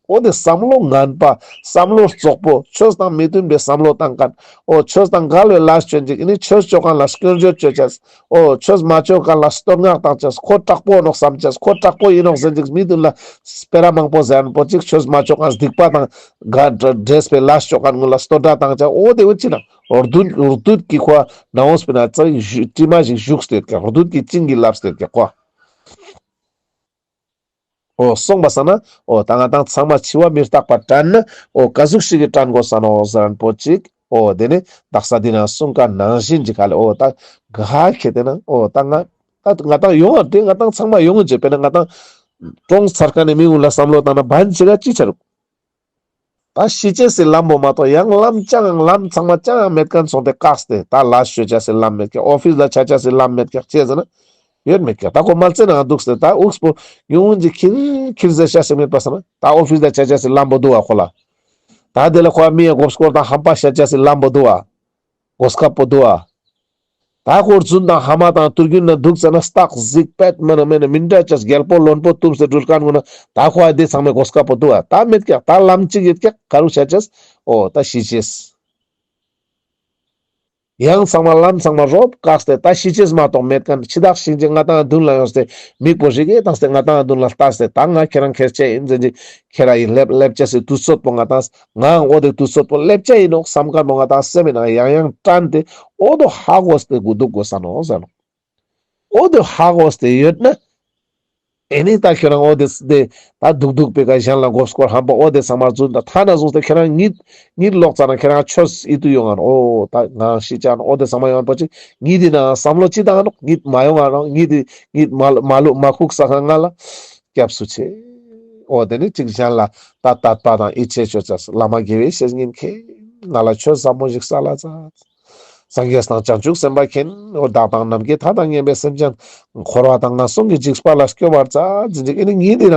འོ་དེ་བསམ་བློ་ངན་པ། བསམ་བློ་རྩོག་པོ། ཆོས་དང་མི་མཐུན་པའི་བསམ་བློ་བཏང་མཁན། འོ་ཆོས་དང་འགལ་བའི་ལས་ཅོ་ཅེས། ཨེ་ནི་ཆོས་ཅོ་མཁན་ལ་སྐྱོན་བརྗོད་ཅོ་ཅེས། འོ་ཆོས་མ་ཅོ་མཁན་ལ་བསྟོད་བསྔགས་བཏང་ཅེས། ཁོ་དྲག་པོ་ནོག་བསམ་ཅེས། ཁོ་དྲག་པོ་ཡིན་ནོག་ཟེར་ཅེས། མི་མཐུན་ལ་སྤེ་ར་མང་པོ་ཟེར་མཁན་པོ་ཅིག། ཆོས་མ་ཅོ་མཁན་སྡིག་པ་དང་འགལ་འདྲེས་པའི་ལས་ཅོ་མཁན་གུན་ལ་བསྟོད་སྒྲ་བཏང་ཅེས། འོ་དེ་བོ་ཅི་ན་འོ་བདུད་བདུད་ཀྱི་ཁོ་ནང་ངོས་པའི་ན་ཙ་དྲི་མ་ཞིག་ཞུགས་ཏེ་ཡོད་ཀྱག། བདུད་ཀྱི་བྱིན་གྱིས་བརླབས་ཏེ་ཡོད་ཀྱག་ཁོ། འོ་སོང་པ་སང་ན་འོ་ད་ང་ཏང་ཚང་མ་འཆི་བ་མི་རྟག་པ་དྲན་ན་འོ་ག་ཟུག་ཞིག་གི་དྲན་དགོས་ས་ནོག་ཟེར་མཁན་པོ་ཅིག། འོ་དེ་ནི་དག་ས་འདི་ན་གསུངས་མཁན་ནང་བཞིན་ཅིག་ག་ལེ། འོ་ད་ག་ཁེ་ཏེ་ན་འོ་ད་ང་ ད་ང་ཏང་ཡོང་བ་དེ་ང་ཏང་ཚང་མ་ཡོང་ངེ་ཅེ་དཔེར་ན་ང་ཏང་གྲོངས་ཚར་མཁན་ནི་མི་གུན་ལ་བསམ་བློ་བཏང་ན་བན་ཆེ་ག་ཅི་ཆ་རུག་ད་ཤི་ཅེས་སི་ལམ་པོ་མ་གཏོགས་ཡང་ལམ་ཅང་ལམ་ཚང་མ་ཅང་མེད་མཁན་སོང་སྟེ་བཀག་སྟེ་ད་ལས་ཅོ་ཅེས་སི་ལམ་མེད་ཀྱག་ཨོ་ཕིས་ལ་ཆ་ཅེས་སི་ལམ་མེད་ཀྱག་ཅི་ཟེར་ན་ཡོད་མེད་ཀྱག་ད་ཁོ་མལ་ཆེ་ནང་འདུག་སྟེ་ད་དབུགས་པོ་ཉུང་ངུན་ཅིག་ཁྱིར་ཁྱིར་ཟེར་ཤེས་མེད་པ་སང་ན་ད་ཨོ་ཕིས་ལ་ཆ་ཅེས་སི་ལམ་པོ་འདུག་པ་ཁོ་ལ། ད་དེ་ལ་ཁོ་མི་ཡ་མགོ་སྐོར་དང་ཧམ་པ་བཤད་ཅེས་སི་ལམ་པོ་འདུག་པ། གོ་སྐབས་པོ་འདུག་པ། ད་ཁོ་རྫུན་དང་ཧ་མ་དང་དུར་རྒྱུན་ན་འདུག་ཙ་ན་སྟག་གཟིག་པད་མ་ན་མེ་ན་མི་འདྲ་ཅེས་རྒྱལ་པོ་བློན་པོ་བཏུམས་ཏེ་འགྲུལ་མཁན་གུན་ན་ད་ཁོ་ཨ་དེ་ཚང་མའི་གོ་སྐབས་པོ་འདུག་པ། ད་མེད་ཀྱག་ད་ལམ་གཅིག་ཡོད་ཀྱག་ག་རུ་ཆ་ཅེས། ཨོ་ད་ཤི་ཅེས། ཡང་ཚང་མ་ལམ་ཚང་མ་རོབ་བཀག་སྟེ་ད་ཤི་ཅེས་མ་གཏོགས་མེད་མཁན་འཆི་བདག་གཤིན་རྗེ་ང་ཏང་མདུན་ལ་ཡོངས་ཏེ་མིག་པོ་རིག་གེ་བཏང་སྟེ་ང་ཏང་མདུན་ལ་ལྟས་ཏེ་ད་ང་ཁྱེད་རང་ཁྱེར་ཆ་ཡིན་ཟེར་གྱི་ཁྱེད་རང་ཡིན་སླེབ་སླེབ་ཅེས་སི་དུས་ཚོད་པོ་ང་ཏང་ངའང་འོ་དེ་དུས་ཚོད་པོ་སླེབ་ཆ་ཡིན་ནོག་བསམ་མཁན་པོ་ང་ཏང་སེམས་ནང་ཡང་ཡང་དྲན་ཏེ་འོ་དོ་ཧ་གོ་སྟེ་གུ་འདུག་དགོས་ས་ནོག་ཟེར་ནོག་འོ་དོ་ཧ་གོ་སྟེ་ཡོད་ན། ཨེ་ནི་ད་ཁྱེད་རང་འོ་དེ་དེ་ད་འདུག་འདུག་པའི་ཀ་གཞན་ལ་མགོ་སྐོར་ཧམ་པ་འོ་དེ་ཚང་མ་རྫུན་ད་ཐ་ན་བཟུང་སྟེ་ཁྱེད་རང་གཉིད་གཉིད་ལོག་ཙ་ན་ཁྱེད་རང་ཆོས་ཨི་ཏུ་ཡོང་ང་ནོག་འོ་ད་ང་ཤི་ཅ་ནོག་འོ་དེ་ཚང་མ་ཡོང་པོ་ཅིག་གཉིད་དེ་ན་བསམ་བློ་ཅི་བཏང་ང་ནོག་གཉིད་མ་ཡོང་ང་ནོག་གཉིད་དེ་གཉིད་མ་མ་ལུ་མ་ཁུག་ས་ཁ་ང་ལ་སྐྱབས་སུ་མཆི། འོ་དེ་ནི་ཅིག་གཞན་ལ་ད་དད་པ་དང་ཡིད་ཆེས་ཅོ་ཅེས་བླ་མ་དགེ་བའི་བཤེས་གཉེན་མཁྱེན། ང་ལ་ཆོས་ཟབ་མོ་ཞིག་སལ་ཙ། སངས་རྒྱས་དང་བྱང་ཆུབ་སེམས་དཔའ་མཁྱེན། འོ་བདག་དང་ནམ་མཁའི་མཐའ་དང་མཉམ་པའི་སེམས་ཅན་འཁོར་བ་དང་ངན་སོང་གི་འཇིགས་པ་ལས་སྐྱོབ་པར་མཛད་ཟེར་ཅིག་ཨེ་ནི་གཉིད་དེ་ན་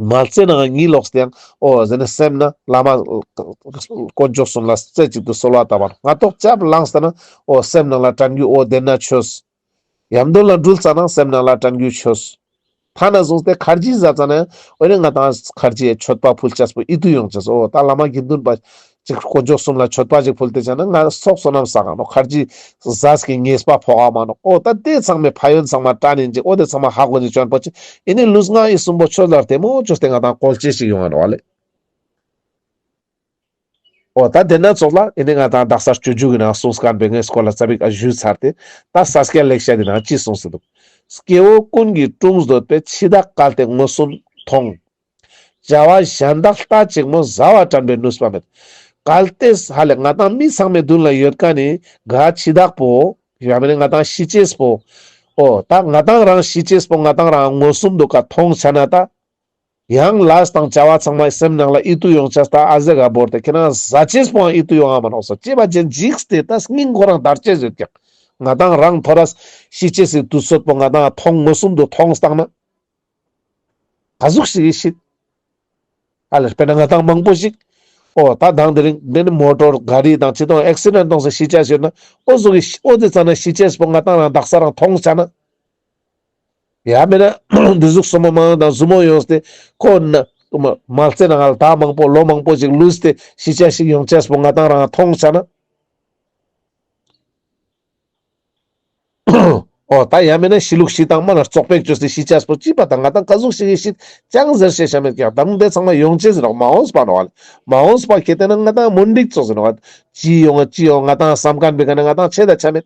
མལ་ཆེ་ནང་གཉིད་ལོག་སྟེ་ཡང་འོ་ཟེར་ནས་སེམས་ན་བླ་མ་དཀོན་མཆོག་གསུམ་ལ་རྩེ་གཅིག་ཏུ་གསོལ་བ་བཏབ་པར་ང་ཏོག་ཅབ་ལངས་ཏེ་ན་འོ་སེམས་ནང་ལ་དྲན་རྒྱུ་འོ་དེ་ན་ཆོས། ཡམ་དོན་ལ་འགྲུལ་ཙ་ན་སེམས་ནང་ལ་དྲན་རྒྱུ་ཆོས། ཐ་ན་བཟུང་སྟེ་ཁར་ཇི་ཟ་ཙ་ན་འོ་ནི་ང་ཏང་ཁར་ཇི་མཆོད་པ་ཕུལ་ཅེས་པོ་ཨི་ཏུ་ཡོང་ཅེས། འོ་ད་བླ་མ་དགེ་འདུན་པ་ཅིག་དཀོན་མཆོག་གསུམ་ལ་མཆོད་པ་ཅིག་ཕུལ་ཏེ་ཅ་ན་ང་ཚོགས་བསོད་ནམས་བསགས་ནོག་ཁར་ཇི་ཟས་ཀྱི་ཉེས་པ་ཕོག་ག་མ་ནོག་འོ་ད་དེ་ཚང་མའི་ཕན་ཡོན་ཚང་མ་དྲན་ཡིན་ཅིག་འོ་དེ་ཚང་མ་ཧ་གོ་ནི་ཅོན་པོ་ཅིག་ཨེ་ནི་ལུས་ངག་ཡིད་གསུམ་པོ་ཆོས་ལ་དེ་མོ་ཅོས་ཏེ་ང་ཏང་བཀོལ་ཅེས་ཤིག་ཡོང་ང་ནོག་ལེ། འོ་ད་དེ་ན་ཚོགས་ལ་ཨེ་ནི་ང་ཏང་དག་ས་སྤྱོད་འཇུག་གི་ནང་གསུངས་མཁན་པའི་ངའི་སྐོར་ལ་ཙ་པིག་ཨ་ཞུས་ཚར་ཏེ་ད་ས་སྐྱ་ལེགས་བཤད་དེ་ནང་ཅི་གསུངས་སེ་འདུག་སྐྱེ་བོ་ཀུན་གྱི་དྲུང་འདོད་པས། འཆི་བདག་གལ་ཏེ་མངོན་སུམ་མཐོང་། བྱ་བ་གཞན་དག་ལྟ་ཅིག་མོ། བཟའ་བ་དྲན་པའི་ནུས་པ་མེད། གལ་ཏེ་ཧ་ལེ་ང་ཏང་མི་ཚང་མའི་མདུན་ལ་ཡོད་མཁན་ནི་ག་འཆི་བདག་པོ་ཡང་མེན་ན་ང་ཏང་ཤི་ཅེས་པོ། འོ་ད་ང་ཏང་རང་ཤི་ཅེས་པོ་ང་ཏང་རང་མངོན་སུམ་དུ་ཀ་མཐོང་ཆ་ན་ད། ཡང་ལས་དང་བྱ་བ་ཚང་མ་སེམས་ནང་ལ་ཨི་ཏུ་ཡོང་ཅེས་ད་ཨ་ཟེ་ག་བོར་ཏེ་ཁྱེད་རང་ཟ་ཅེས་པོའང་ཨི་ཏུ་ཡོང་ང་མ་ནོག་སོ། ཅེས་པ་ཅན་འཇིགས་ཏེ་ད་སྙིང་ཁོ་རང་འདར་ཅེས་ཡོད་ཀྱག་ང་ཏང་རང་ཐོ་རས་ཤི་ཅེས་སི་དུས་ཚོད་པོ་ང་ཏང་མཐོང་མངོན་སུམ་དུ་མཐོང་སྟངས་ན་ག་ཟུག་ཞིག་གི་ཤི། ཨ་ལེ་དཔེར་ན་ང་ཏང་མང་པོ་ཞིག་འོ་ད་དང་དེ་རིང་མེན་མོ་ཊོར་ག་རི་དང་ཅི་དང་ཨེག་སི་ཌེན་ཊ་གཏོང་སྟེ་ཤི་ཅེས་ཡོད་ན་འོ་ཟུག་གི་འོ་དེ་ཙ་ན་ཤི་ཅེས་པོ་ང་ཏང་རང་དག་ས་རང་མཐོང་ཆ་ན། ཡང་མེན་ན་འདི་ཟུག་སོ་མ་མང་དང་ཟུ་མོ་ཡོངས་ཏེ་ཁོ་ན་མ་མལ་ཆེ་ནང་ལ་ད་མང་པོ་ལོ་མང་པོ་ཞིག་ལུས་ཏེ་ཤི་ཅེས་ཤིག་ཡོང་ཅེས་པོ་ང་ཏང་རང་མཐོང་ཆ་ན། འོ་ད་ཡང་མེན་ན་ཤི་ལུགས་ཤི་སྟངས་མ་ན་བཙོག་པོ་ཅོས་ཏེ་ཤི་ཅེས་པོ་ཅི་པ་ད་ང་ཏང་ག་ཟུག་ཞིག་གི་ཤི་ཅང་ཟེར་ཤེས་ཤ་མེད་ཀྱག་ད་དེ་ཚང་མ་ཡོང་ཅེས་ཟེར་ནོག་མ་འོངས་པ་ནོག་ལེ། མ་འོངས་པ་ཁེ་ཏེ་ན་ང་ཏང་མུན་དིག་ཙོགས་ཟེར་ནོག་ཅི་ཡོང་ང་ཅི་ཡོང་ང་ཏང་བསམ་མཁན་པའི་ཀ་ན་ང་ཏང་ཆེ་ད་ཆ་མེད།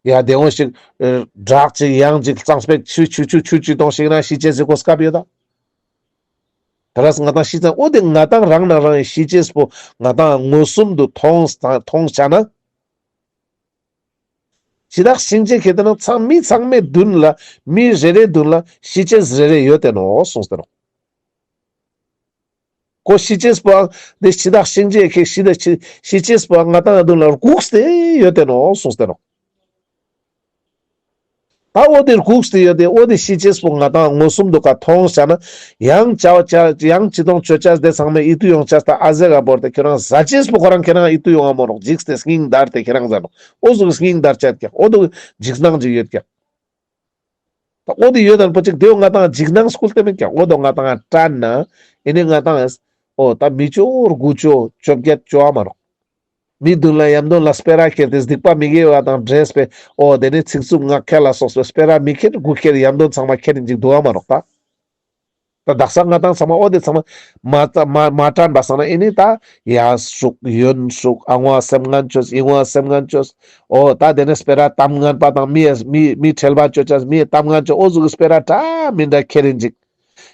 ཡ་དེ་འོ་ཞིག་བྲག་ཅིག་ཡང་ཅིག་གཙང་སྤེག་ཆུ་ཆུ་ཆུ་ཆུ་ཅིག་གཏོང་ཞིག་ན་ཤི་ཅེས་སི་གོ་སྐབས་ཡོད་ད། ད་རས་ང་ཏང་ཤི་ཙང་འོ་དེ་ང་ཏང་རང་ན་རང་ཡི་ཤི་ཅེས་པོ་ང་ཏང་མངོན་སུམ་དུ་མཐོང་མཐོང་ཆ་ན། འཆི་བདག་གཤིན་རྗེ་ཁེ་ཏེ་ན་ཚང་མི་ཚང་མའི་མདུན་ལ་མི་རེ་རེའི་མདུན་ལ་ཤི་ཅེས་རེ་རེ་ཡོད་དེ་ནོག་གསུངས་ཏེ་ནོག་ཁོ་ཤི་ཅེས་པོའང་དེ་འཆི་བདག་གཤིན་རྗེ་ཁེ་ཤི་དེ་ཤི་ཤི་ཅེས་པོའང་ང་ཏང་མདུན་ལ་སྒུག་སྟེ་ཡོད་དེ་ནོག་གསུངས་ཏེ་ནོག་ད་འོ་དེ་སྒུག་སྟེ་ཡོད་དེ་འོ་དེ་ཤི་ཅེས་པོ་ང་ཏང་མངོན་སུམ་དུ་ཀ་མཐོང་ཆ་ན་ཡང་བྱ་བ་ཡང་ཅི་དང་ཅོ་ཅེས་དེ་ཚང་མའི་ཨི་ཏུ་ཡོང་ཅེས་ད་ཨ་ཟེ་ག་བོར་ཏེ་ཁྱེད་རང་ཟ་ཅེས་པོ་ཁོ་རང་ཁྱེད་རང་ཨི་ཏུ་ཡོང་ང་མོ་ནོག་འཇིགས་ཏེ་སྙིང་འདར་ཏེ་ཁྱེད་རང་ཟ་ནོག་འོ་ཟུག་སྙིང་འདར་ཅེས་ཀྱག་འོ་དུ་འཇིགས་སྣང་ཅིག་ཡོད་ཀྱག་ད་འོ་དེ་ཡོད་དན་པོ་ཅིག་དེའོ་ང་ཏང་འཇིགས་སྣང་སྐུལ་ཏེ་མེད་ཀྱག་འོ་དོ་ང་ཏང་དྲན་ན་ཨེ་ནི་ང་ཏང་འོ་ད་མི་ཅོ་དགུ་ཅོ་བཅོ་བརྒྱད་ཅོ་ཨ་མ་ནོག་མི་མདུན་ལ་ཡམ་དོན་ལ་སྤེ་ར་ཁྱེར་ཏེ་སྡིག་པ་མི་དགེ་བ་དང་འདྲེས་པའི་འོ་དེ་ནི་ཚིག་རྩུབ་ངག་འཁྱལ་ལ་སོགས་པའི་སྤེ་ར་མི་ཁྱེར་དགུ་ཁྱེར་ཡམ་དོན་ཚང་མ་ཁྱེར་ཡིན་ཅིག་འདུག་ཨ་མ་ནོག་ད། ད་དག་ས་ང་ཏང་ཚང་མ་འོ་དེ་ཚང་མ་མ་མ་མ་དྲན་པ་སང་ན་ཨེ་ནི་ད་ཡ་ཤུག་ཡོན་ཤུག་ཨ་ངོ་སེམས་ངན་ཅོས་ཨི་ངོ་སེམས་ངན་ཅོས་འོ་ད་དེ་ནི་སྤེ་ར་གཏམ་ངན་པ་དང་མི་མི་མི་ཁྲེལ་བ་ཅོ་ཅེས་མི་གཏམ་ངན་ཅོས་འོ་ཟུག་གི་སྤེ་ར་འདྲ་མི་འདྲ་ཁྱེར་ཡིན་ཅིག་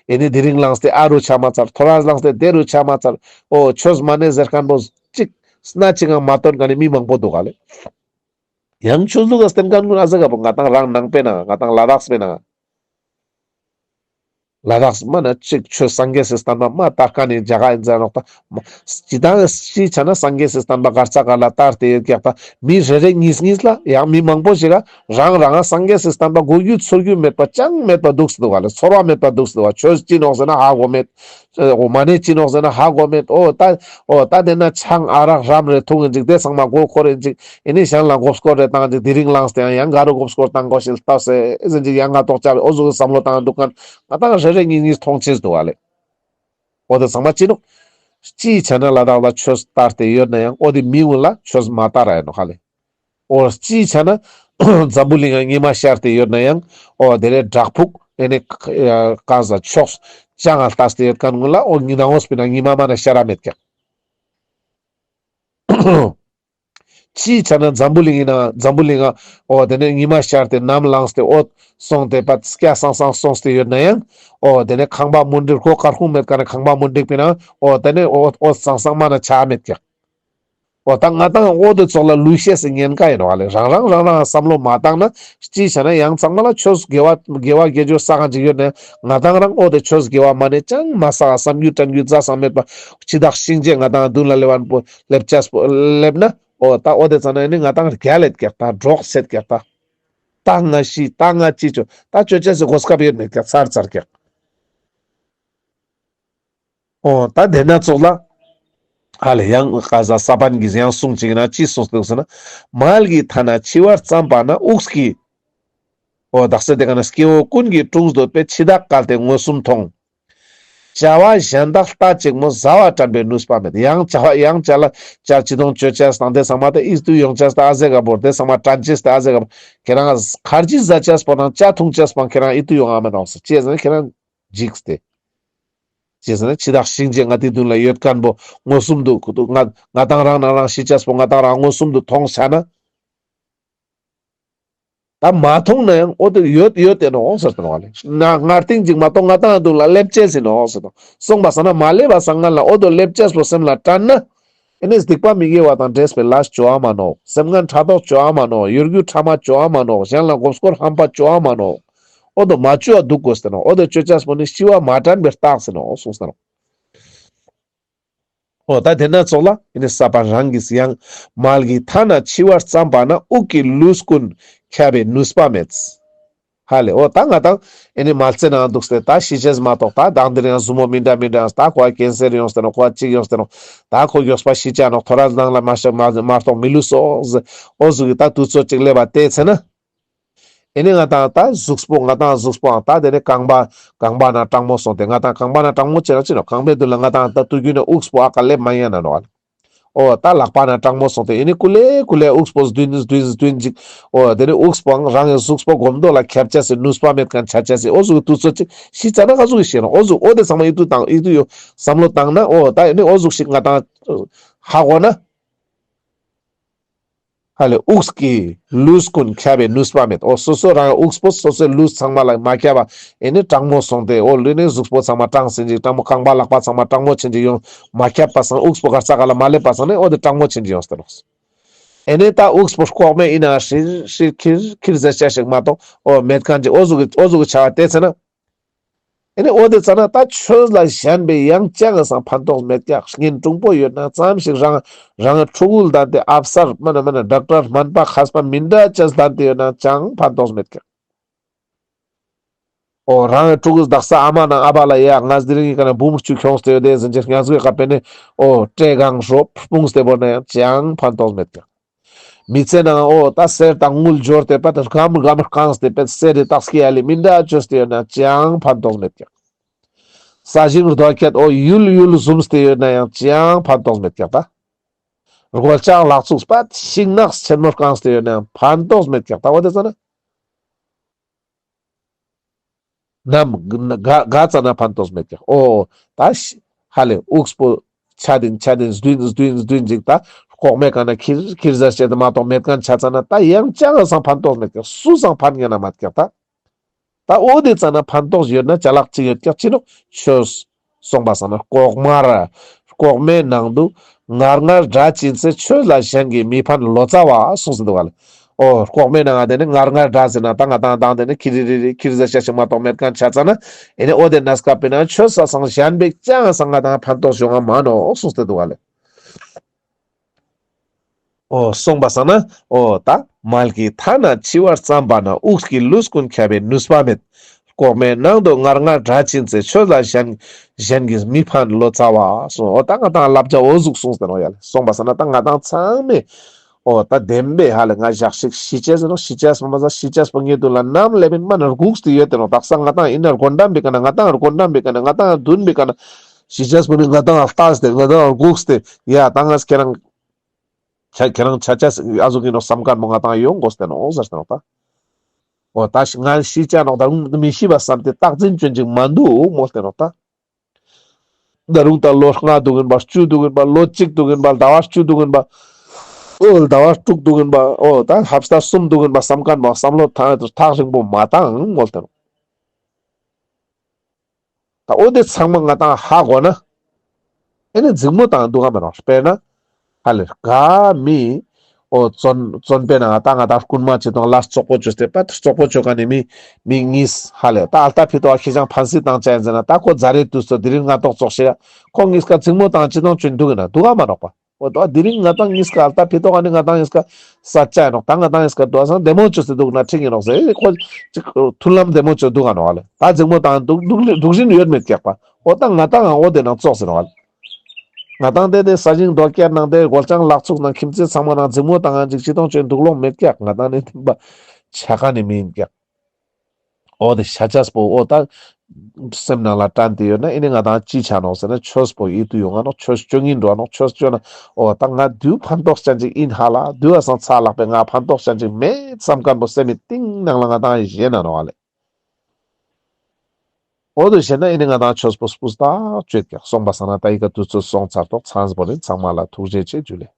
ཨེ་ནི་དེ་རིང་ལངས་ཏེ་ཨ་རུ་ཆ་མ་ཚར། ཐོ་རས་ལངས་ཏེ་དེ་རུ་ཆ་མ་ཚར། འོ་ཆོས་མ་ནེ་ཟེར་མཁན་པོ་གཅིག་སྣ་གཅིག་ངང་མ་སྟོན་མཁན་ནི་མི་མང་པོ་འདུག་ག་ལེ། ཡང་ཆོས་ལུགས་ལ་བརྟེན་མཁན་ཀུན་ཨ་ཟེ་ག་པོ་ང་ཏང་རང་ནང་པའི་ནང་ང་ཏང་ལ་དྭགས་པའི་ནང་ལ་དྭགས་མ་ན་ཅིག་ཆོས་སངས་རྒྱས་སི་བསྟན་པ་མ་དར་མཁན་ནི་རྒྱ་གར་ཡིན་ཟེར་ནོག་ད། སྤྱི་བཏང་སྤྱི་ཆ་ན་སངས་རྒྱས་སི་བསྟན་པ་གར་ས་ག་ལ་དར་ཏེ་ཡོད་ཀྱག་ད། མི་རེ་རེ་གཉིས་གཉིས་ལ་ཡང་མི་མང་པོ་ཞིག་ག་རང་རང་ང་སངས་རྒྱས་སི་བསྟན་པ་གོ་རྒྱུ་ཚོར་རྒྱུ་མེད་པ་ཅང་མེད་པ་འདུག་སེ་འདུག་ག་ལེ། ཚོར་བ་མེད་པ་འདུག་སེ་འདུག་ག། ཆོས་ཅི་ནོག་ཟེར་ན་ཧ་གོ་མེད། འོ་མ་ཎི་ཅི་ནོག་ཟེར་ན་ཧ་གོ་མེད། འོ་ད་འོ་ད་དེ་ན་ཆང་ཨ་རག་རམ་རེ་འཐུང་ཡིན་ཅིག་དེ་ཚང་མ་མགོ་འཁོར་ཡིན་ཅིག། ཨེ་ནི་གཞན་ལ་མགོ་སྐོར་རེ་བཏང་ཅིག། དེ་རིང་ལངས་ཏེ་ཡང་ཡང་ག་རུ་མགོ་སྐོར་བཏང་དགོས་ཤེས་ལྟ་སེ་ཨེ་ཟེར་ཅིག་ཡང་ང་ཐོག་ཅག་འོ་ཟུག་བསམ་བློ་བཏང་འདུག་མཁན་ང་ཏང་རེ་རེ་གཉིས་གཉིས་མཐོང་ཅེས་འདུག་ག་ལེ། འོ་དེ་ཚང་མ་ཅི་ནོག། སྤྱི་ཆ་ན་ལ་དྭགས་ལ་ཆོས་དར་ཏེ་ཡོད་ན་ཡང་འོ་དེ་མི་གུན་ལ་ཆོས་མ་དར་ར་ཡིན་ནོག་ཧ་ལེ། འོ་སྤྱི་ཆ་ན་འཛམ་བུ་གླིང་ང་ཉི་མ་ཤར་ཏེ་ཡོད་ན་ཡང་འོ་དེ་ལས་བྲག་ཕུག་ཨེ་ནི་ཀ་ཟ་ཕྱོགས་བྱང་ང་ལྟས་ཏེ་ཡོད་མཁན་གུན་ལ་འོ་ཉི་ན་འོ་སྤི་ན་ཉི་མ་མ་ན་ཤར་ར་མེད་ཀྱག། སྤྱི་ཆ་ན་འཛམ་བུ་གླིང་ཡིན་ན་འཛམ་བུ་གླིང་ང་འོ་དེ་ནས་ཉི་མ་ཤར་ཏེ་ནམ་ལངས་ཏེ་འོད་སོང་སྟེ་པ་སྐྱ་སང་སང་སོང་སྟེ་ཡོད་ན་ཡང་འོ་དེ་ནས་ཁང་པ་མུན་དིག་སྒོ་དཀར་ཁུང་མེད་མཁན་ནི་ཁང་པ་མུན་དིག་པའི་ནང་འོ་དེ་ནས་འོད་འོད་སང་སང་མ་ན་ཆ་མེད་ཀྱག། འོ་ད་ང་ཏང་འོ་དེ་ཙོགས་ལ་ལུས་ཤེས་སི་ཉེན་ཁ་ཡིན་ནོག་ལེ། རང་རང་རང་རང་བསམ་བློ་མ་བཏང་ན་སྤྱི་ཆ་ན་ཡང་ཚང་མ་ལ་ཆོས་དགེ་བ་དགེ་བ་དགེ་སྦྱོར་བསགས་མཁན་ཅིག་ཡོད་ན་ཡང་ང་ཏང་རང་འོ་དེ་ཆོས་དགེ་བ་མ་ནེ་ཅང་མ་བསགས་བསམ་རྒྱུ་དྲན་རྒྱུ་རྩ་བ་མེད་པ་འཆི་བདག་གཤིན་རྗེ་ང་ཏང་མདུན་ལ་སླེབས་པ་པོ་སླེབས་ཅེས་པོ་སླེབས་ན་འོ་ད་འོ་དེ་ཙ་ན་ཨེ་ནི་ང་ཏང་རྒྱལ་ལེད་ཀྱག་ད། འདྲོག་སེད་ཀྱག་ད། ད་ང་ཤི་ད་ང་ཅི་ཅོ་ད་ཅོ་ཅེས་སི་གོ་སྐབས་ཡོད་མེད་ཀྱག་ཚར་ཚར་ཀྱག། འོ་ད་དེ་ན་ཙོགས་ལ་ཧ་ལེ་ཡང་ཀ་ཟ་ས་པན་གྱིས་ཡང་གསུངས་ཅིག་ན་ཅི་གསུངས་འདུག་ཟེར་ན། མལ་གྱི་མཐའ་ན་འཆི་བར་བརྩམས་པ་ན། དབུགས་ཀྱི་འོ་དག་ས་དེ་ག་ན་སྐྱེ་བོ་ཀུན་གྱི་དྲུང་འདོད་པས། འཆི་བདག་བསྐལ་ཏེ་མངོན་སུམ་མཐོང་། བྱ་བ་གཞན་དག་ལྟ་ཅིག་མོ། བཟའ་བ་དྲན་པའི་ནུས་པ་མེད། ཡང་བྱ་བ་ཡང་བྱ་ལ་བྱ་ཅི་དོང་ཅོ་ཅེས་དང་དེ་ཚང་མ་དེ་ཨིད་དུ་ཡོང་ཅེས་དང་ཨ་ཟེ་ག་བོར་དེ་ཚང་མ་དྲན་ཅེས་དང་ཨ་ཟེ་ག་བོར་ཁྱེད་རང་ཁར་ཇི་ཟ་ཅེས་པོ་དང་ཇ་འཐུང་ཅེས་པོ་ཁྱེད་རང་ཨིད་དུ་ཡོང་ང་མེད་ནོག་ཟེར། ཅི་ཟེར་ན་ཁྱེད་རང་འཇིགས་ཏེ། ཅི་ཟེར་ན་འཆི་བདག་གཤིན་རྗེ་ང་ཏི་མདུན་ལ་ཡོད་མཁན་པོ་མངོན་སུམ་དུ་ང་ང་ཏང་རང་ནང་རང་ཤི་ཅེས་པོ་ང་ཏང་རང་མངོན་སུམ་དུ་མཐོང་ཆ་ན། ད་མ་མཐོང་ན་ཡང་འོ་དེ་ཡོད་ཡོད་དེ་ནོག་ཟེར་ཏེ་ནོག་ལེ། ན་སྔར་ཐེངས་གཅིག་མ་གཏོགས་ང་ཏང་མདུན་ལ་སླེབས་ཅེས་ཡིན་ནོག་ཟེར་ཏེ་ནོག། སོང་པ་སང་ན་མ་སླེབས་པ་སང་སྔན་ལ་འོ་དེ་སླེབས་ཅེས་པོ་སེམས་ལ་དྲན་ན། ཨེ་ནི་སྡིག་པ་མི་དགེ་བ་དང་འདྲེས་པའི་ལས་བཅོ་བ་མ་ནོག། སེམས་ངན་ཕྲག་དོག་བཅོ་བ་མ་ནོག། གཡོ་སྒྱུ་ཕྲ་མ་བཅོ་བ་མ་ནོག། གཞན་ལ་མགོ་སྐོར་ཧམ་པ་བཅོ་བ་མ་ནོག། འོ་དེ་མ་བཅོ་བ་འདུག་དགོས་ཟེར་ཏེ་ནོག། འོ་དེ་བཅོ་ཅེས་པོ་ནི་ཤི་བ་མ་དྲན་པའི་རྟགས་ཟེར་ནོག་གསུངས་ཏེ་ནོག། འོ་ད་དེ་ན་ཙོགས་ལ་ཨེ་ནི་ས་པན་རང་གིས་ཡང་མལ་གྱི་མཐའ་ན་འཆི་བར་བརྩམས་པ་ན། དབུགས་ཀྱི་ལུས་ཀུན་ཁྱབ་པའི་ནུས་པ་མེད། ཧ་ལེ། འོ་ད་ང་ཏང་ཨེ་ནི་མལ་ཆའི་ནང་འདུག་སྟེ་ད་ཤི་ཅེས་མ་གཏོགས་ད་དང་དེ་རིང་ཟུར་མོ་མི་འདྲ་མི་འདྲ་ད་ཁོ་ཀེན་སར་ཡོངས་ཏེ་ནོག། ཁོ་ཅིག་ཡོངས་ཏེ་ནོག། ད་ཁོ་མགྱོགས་པ་ཤི་ཆ་ནོག། ཐོ་རངས་ནང་ལ་མ་ཤི་མ་མ་གཏོགས་མི་ལུས་སོ་ཟེར། འོ་ཟུག་གི་ད་དུས་ཚོད་ཅིག་སླེབས་པ་དེ་ཚེ་ན། ཨེ་ནི་ང་ཏང་ད་གཟུགས་པོ་ང་ཏང་གཟུགས་པོའང་ད་དེ་ནི་རྐང་པ་རྐང་པ་ན་གྲང་མོ་སོང་སྟེ་ང་ཏང་རྐང་པ་ན་གྲང་མོ་ཆེ་ན་ཅི་ནོག། རྐང་པའི་མདུན་ལ་ང་ཏང་ད་དུས་རྒྱུན་ན་དབུགས་པོ་ཨ་ཀ་སླེབས་མ་ཉན་ན་ནོག། འོ་ད་ལག་པ་ན་གྲང་མོ་སོང་སྟེ་ཨེ་ནི་ཀུ་ལེ་ཀུ་ལེ་དབུགས་པོ་བདུན་བདུན་བདུན་ཅིག། འོ་དེ་ནི་དབུགས་པོའང་རང་གི་གཟུགས་པོ་གོམ་དོ་ལ་ཁྱབ་ཅེས་སི་ནུས་པ་མེད་མཁན་ཆ་ཅེས་སི་འོ་ཟུག་གི་དུས་ཚོད་ཅིག་ཤི་ཆ་ན་ག་ཟུག་གི་ཤི་ནོག། འོ་ཟུག་འོ་དེ་ཚང་མ་ཨིད་དུ་བཏང་ཨིད་དུ་ཡོད་བསམ་བློ་བཏང་ན་འོ་ད་ཨེ་ནི་འོ་ཟུག་ཞིག་ང་ཏང་ཧ་གོ་ན། ཧ་ལེ། དབུགས་ཀྱི་ལུས་ཀུན་ཁྱབ་པའི་ནུས་པ་མེད། འོ་སོ་སོ་རང་དབུགས་པོ་སོ་སོའི་ལུས་ཚང་མ་ལ་མ་ཁྱབ་པ་ཨེ་ནི་གྲང་མོ་སོང་སྟེ་འོ་ལུས་ནི་གཟུགས་པོ་ཚང་མ་གྲང་སིན་ཅིག་གྲང་མོ་རྐང་པ་ལག་པ་ཚང་མ་གྲང་མོ་ཆེན་ཅིག་ཡོང་མ་ཁྱབ་པ་སང་དབུགས་པོ་གར་ས་ག་ལ་མ་སླེབས་པ་སང་ནི་འོ་དེ་གྲང་མོ་ཆེན་ཅིག་ཡོངས་ཏེ་ནོག། ཨེ་ནི་ད་དབུགས་པོ་ལྐོག་མའི་ཨིན་ན་ཧྲིལ་ཧྲིལ་ཁྱིར་ཁྱིར་ཟེར་ཅེས་ཞིག་མ་གཏོགས་འོ་མེད་མཁན་ཅིག་འོ་ཟུག་གི་འོ་ཟུག་གི་ཆ་བ་དེ་ཚེ་ན། ཨེ་ནི་འོ་དེ་ཙ་ན་ད་ཆོས་ལ་ཞེན་པའི་ཡང་ཅང་སང་ཕན་ཐོགས་མེད་ཀྱག། གཉེན་དྲུང་པོ་ཡོད་ན་ཙམ་ཞིག་རང་རང་ཕྲུ་གུ་ལ་ད་དེ་ཨབ་སར་མ་ན་མ་ན་ཌོག་ཊར་སྨན་པ་མཁས་པ་མི་འདྲ་ཅན་ལ་ད་དེ་ཡོད་ན་ཅང་ཕན་ཐོགས་མེད་ཀྱག། འོ་རང་གི་ཕྲུ་གུ་དག་ས་ཨ་མ་ནང་ཨ་བ་ལ་ཡ་ང་དེ་རིང་གི་ཀ་ན་འབུམ་བཅུ་ཁྱོངས་ཏེ་ཡོད་དེ་ཟེར་ཅེས་ཉ་ཟུག་གི་ཀ་པེ་ནི་འོ་བཀྲེས་གང་རོ་སྤུངས་ཏེ་བོར་ན་ཡང་ཅང་ཕན་ཐོགས་མེད་ཀྱག། མི་ཚེ་ནང་འོ་ད་གསེར་དང་དངུལ་འབྱོར་ཏེ་པད་སྒམ་སྒམ་བཀང་སྟེ་པད་གསེར་རི་སྟག་སྐྱེ་ཡ་ལི་མི་འདྲ་བཅོས་ཏེ་ཡོད་ན་ཅང་ཕན་ཐོགས་མེད་ཀྱག། ས་ཞིང་རྡོ་ཁྱད་འོ་ཡུལ་ཡུལ་བཟུམས་ཏེ་ཡོད་ན་ཡང་ཅང་ཕན་ཐོགས་མེད་ཀྱག་ད། རྒོལ་ལྕགས་ལག་ཚུགས་པད་ཤིང་ནགས་ཆེན་མོ་བཀང་སྟེ་ཡོད་ན་ཡང་ཕན་ཐོགས་མེད་ཀྱག་ད། འོ་དེ་ཙ་ན། ནམ་ག་ག་ཙ་ན་ཕན་ཐོགས་མེད་ཀྱག། འོ་ད་ཧ་ལེ་དབུགས་པོ་ཆ་དིན་ཆ་དིན་བདུན་བདུན་བདུན་ཅིག་ད་ལྐོག་མའི་ཀ་ན་ཁྱིར་ཁྱིར་ཟེར་ཅེས་དེ་མ་གཏོགས་མེད་མཁན་ཆ་ཙ་ན་ད་ཡང་ཅང་སང་ཕན་ཐོགས་མེད་ཀྱག། སུ་སང་ཕན་ཉན་ན་མེད་ཀྱག་ད། ད་འོ་དེ་ཙ་ན་ཕན་ཐོགས་ཡོད་ན་ཅ་ལག་ཅིག་ཡོད་ཀྱག་ཅི་ནོག་ཆོས། སོང་པ་སང་ན་ལྐོག་མར་ལྐོག་མའི་ནང་དུ་ངར་ངར་སྒྲ་ཅིན་ཚེ་ཆོས་ལ་གཞན་གྱིས་མི་ཕན་ལོ་ཙཱ་བ་གསུངས་སེ་འདུག་ག་ལེ། འོ་ལྐོག་མའི་ནང་ང་དེ་ནི་ངར་ངར་འདྲ་ཟེར་ན་ད་ང་དང་དང་དེ་ནི་ཁྱི་རི་རི་རི་ཁྱི་རི་ཟེར་ཤ་ཞིག་མ་གཏོགས་མེད་མཁན་ཆ་ཙ་ན་ཨེ་ནི་འོ་དེ་གནས་སྐབས་པའི་ནང་ཆོས་ས་སང་གཞན་པའི་ཅང་སང་ང་དང་ཕན་ཐོགས་བྱུང་ང་མ་ནོག་གསུངས་ཏེ་འདུག་ག་ལེ། འོ་གསུངས་པ་སང་ན་འོ་ད་མལ་གྱི་མཐའ་ན་འཆི་བར་བརྩམས་པ་ན། དབུགས་ཀྱིས་ལུས་ཀུན་ཁྱབ་པས་ནུས་པ་མེད། ལྐོག་མའི་ནང་དུ་ངར་ངར་འདྲ་ཕྱིན་ཚེ། ཆོས་ལ་གཞན་གཞན་གྱིས་མི་ཕན་ལོ་ཙཱ་བ་གསུངས། འོ་ད་ང་དང་བསླབ་བྱ་འོ་ཟུག་གསུངས་ཏེ་ནོག་ཡ་ལེ། གསུངས་པ་སང་ན་ད་ང་དང་ཚང་མས་འོ་ད་བདེན་པའི་ཧ་ལེ་ང་ཞག་ཞིག་ཤི་ཅེས་ཟེར་ནོག། ཤི་ཅེས་མ་ཟ་ཤི་ཅེས་པོ་ངའི་དུས་ལ་ནམ་ལེབ་ཨིན་མ་ན་སྒུགས་ཏེ་ཡོད་དེ་ནོག། དག་ས་ང་དང་ཨིན་ན་སྒོམ་དྲན་པའི་ཀ་ན་ང་དང་སྒོམ་དྲན་པའི་ཀ་ན་ང་དང་འདུན་པའི་ཀ་ན་ཤི་ཅེས་པོ་ནི་ང་དང་ལྟས་ཏེ་ང་དང་སྒུགས་ཏེ་ཡ་ད་ང་ཁྱེད་རང་ཁྱེད་ཁྱེད་རང་ཆ་ཅེས་ཨ་ཟུག་ཨིན་ནོག་བསམ་མཁན་མོ་ང་དང་ཡོང་དགོས་ཏེ་ནོག་ཟེར་ཏེ་ནོག་ད། འོ་ད་ང་ཤི་ཅ་ནོག་ད་རུང་མི་ཤི་བ་བསམ་སྟེ་རྟག་འཛིན་ཅོ་ཅེས་མ་འདུག་མོལ་ཏེ་ནོག་ད། ད་རུང་ད་ལོ་ལྔ་འདུག་ཨིན་པ་བཅུ་འདུག་ཨིན་པ་ལོ་གཅིག་འདུག་ཨིན་པ་ཟླ་བ་བཅུ་འདུག་ཨིན་པ་འོ་ཟླ་བ་དྲུག་འདུག་ཨིན་པ་འོ་ད་ཧབ་ཏ་གསུམ་འདུག་ཨིན་པ་བསམ་མཁན་མོ་བསམ་བློ་ཐག་ཐག་རིང་པོ་མ་བཏང་མོལ་ཏེ་ནོག། ད་འོ་དེ་ཚང་མ་ང་དང་ཧ་གོ་ན། ཨེ་ནི་འཛིང་མོ་བཏང་འདུག་ག་མེད་ནོག། དཔེར་ན་ཧ་ལེ་ག་མི་འོ་བཙོན་བཙོན་པའི་ནང་ད་ང་དང་རྐུན་མ་ཅིག་དང་ལས་བཙོག་པོ་བཅོས་ཏེ་པ་བཙོག་པོ་བཅོ་མཁན་ནི་མི་མི་གཉིས་ཧ་ལེ་ད་ཨལ་ཏ་ཕི་ཏོག་ཁེ་ཅང་ཕན་སེ་བཏང་ཅ་ཡིན་ཟེར་ན་ད་ཁོ་ཛ་རེ་དུས་སོ་དེ་རིང་ང་ཏོག་བཙོག་ཤེས་ཡ་ཁོ་གཉིས་ཀ་འཛིང་མོ་བཏང་ཅི་དང་ཅོ་འདུག་གི་ན་འདུག་ག་མེད་ནོག་པ། འོ་ད་དེ་རིང་ང་དང་གཉིས་ཀ་ཨལ་ཏ་ཕི་ཏོག་ཨ་ནི་ང་དང་གཉིས་ཀ་ས་ཆ་ཡིན་ནོག། ད་ང་དང་གཉིས་ཀ་འདུག་ས་བདེ་མོ་བཅོས་ཏེ་འདུག་ན་ཁྲིག་ཡིན་ནོག་ཟེར་ཁོ་ཅིག་མཐུན་ལམ་བདེ་མོ་བཅོས་འདུག་ག་ནོག་ཨ་ལེ། ད་འཛིང་མོ་བཏང་འདུག་འདུག་འདུག་བཞིན་ཡོད་མེད་ཀྱག་པ། འོ་ད་ང་དང་ང་འོ་དེ་ནང་ཙོགས་ཟེར་ནོག་ཨ་ལེ། ང་དང་དེ་དེ་ས་ཞིང་རྡོ་སྐྱེར་ནང་དེ་སྒོ་ལྕང་ལག་ཚུགས་ནང་ཁྱིམ་མཚེས་ཚང་མ་ནང་འཛིང་མོ་བཏང་ང་ཅིག་ཅི་དང་ཅོ་འདུག་ལོང་མེད་ཀྱག། ང་དང་ནི་དེ་པ་ཆ་མཁན་ནི་མི་ཡིན་ཀྱག། འོ་དེ་ཤ་ཆས་པོ་འོ་ད་སེམས་ནང་ལ་དྲན་ཏེ་ཡོད་ན་ཨེ་ནི་ང་དང་ཅི་ཆ་ནོག་ཟེར་ན་ཆོས་པོ་ཡིད་དུ་ཡོང་ང་ནོག། ཆོས་ཅོ་ངིན་འགྲོ་ནོག། ཆོས་ཅོ་ན་འོ་ད་ང་དུས་ཕན་ཐོགས་ཅན་ཅིག་ཡིན་ཧ་ལ་དུས་ཨ་སང་ཚ་ལག་པའི་ང་ཕན་ཐོགས་ཅན་ཅིག་མེད་བསམ་མཁན་པོ་སེམས་མི་གཏིང་ནང་ལ་ང་དང་ཞེན་ན་ནོག་ཨ་ལེ། འོ་དུ་ཞེན་ན་ཨེ་ནི་ང་དང་ཆོས་པོ་སྤུས་དག་ཅོ་ཀྱག། སོང་པ་སང་ན་ད་ཡི་ག་དུས་ཚོད་སོང་ཚར་ཏོག། ཚང་པོ་ནི་ཚང་མ་ལ་ཐུགས་རྗེ་ཆེ་ཇུ་ལེ།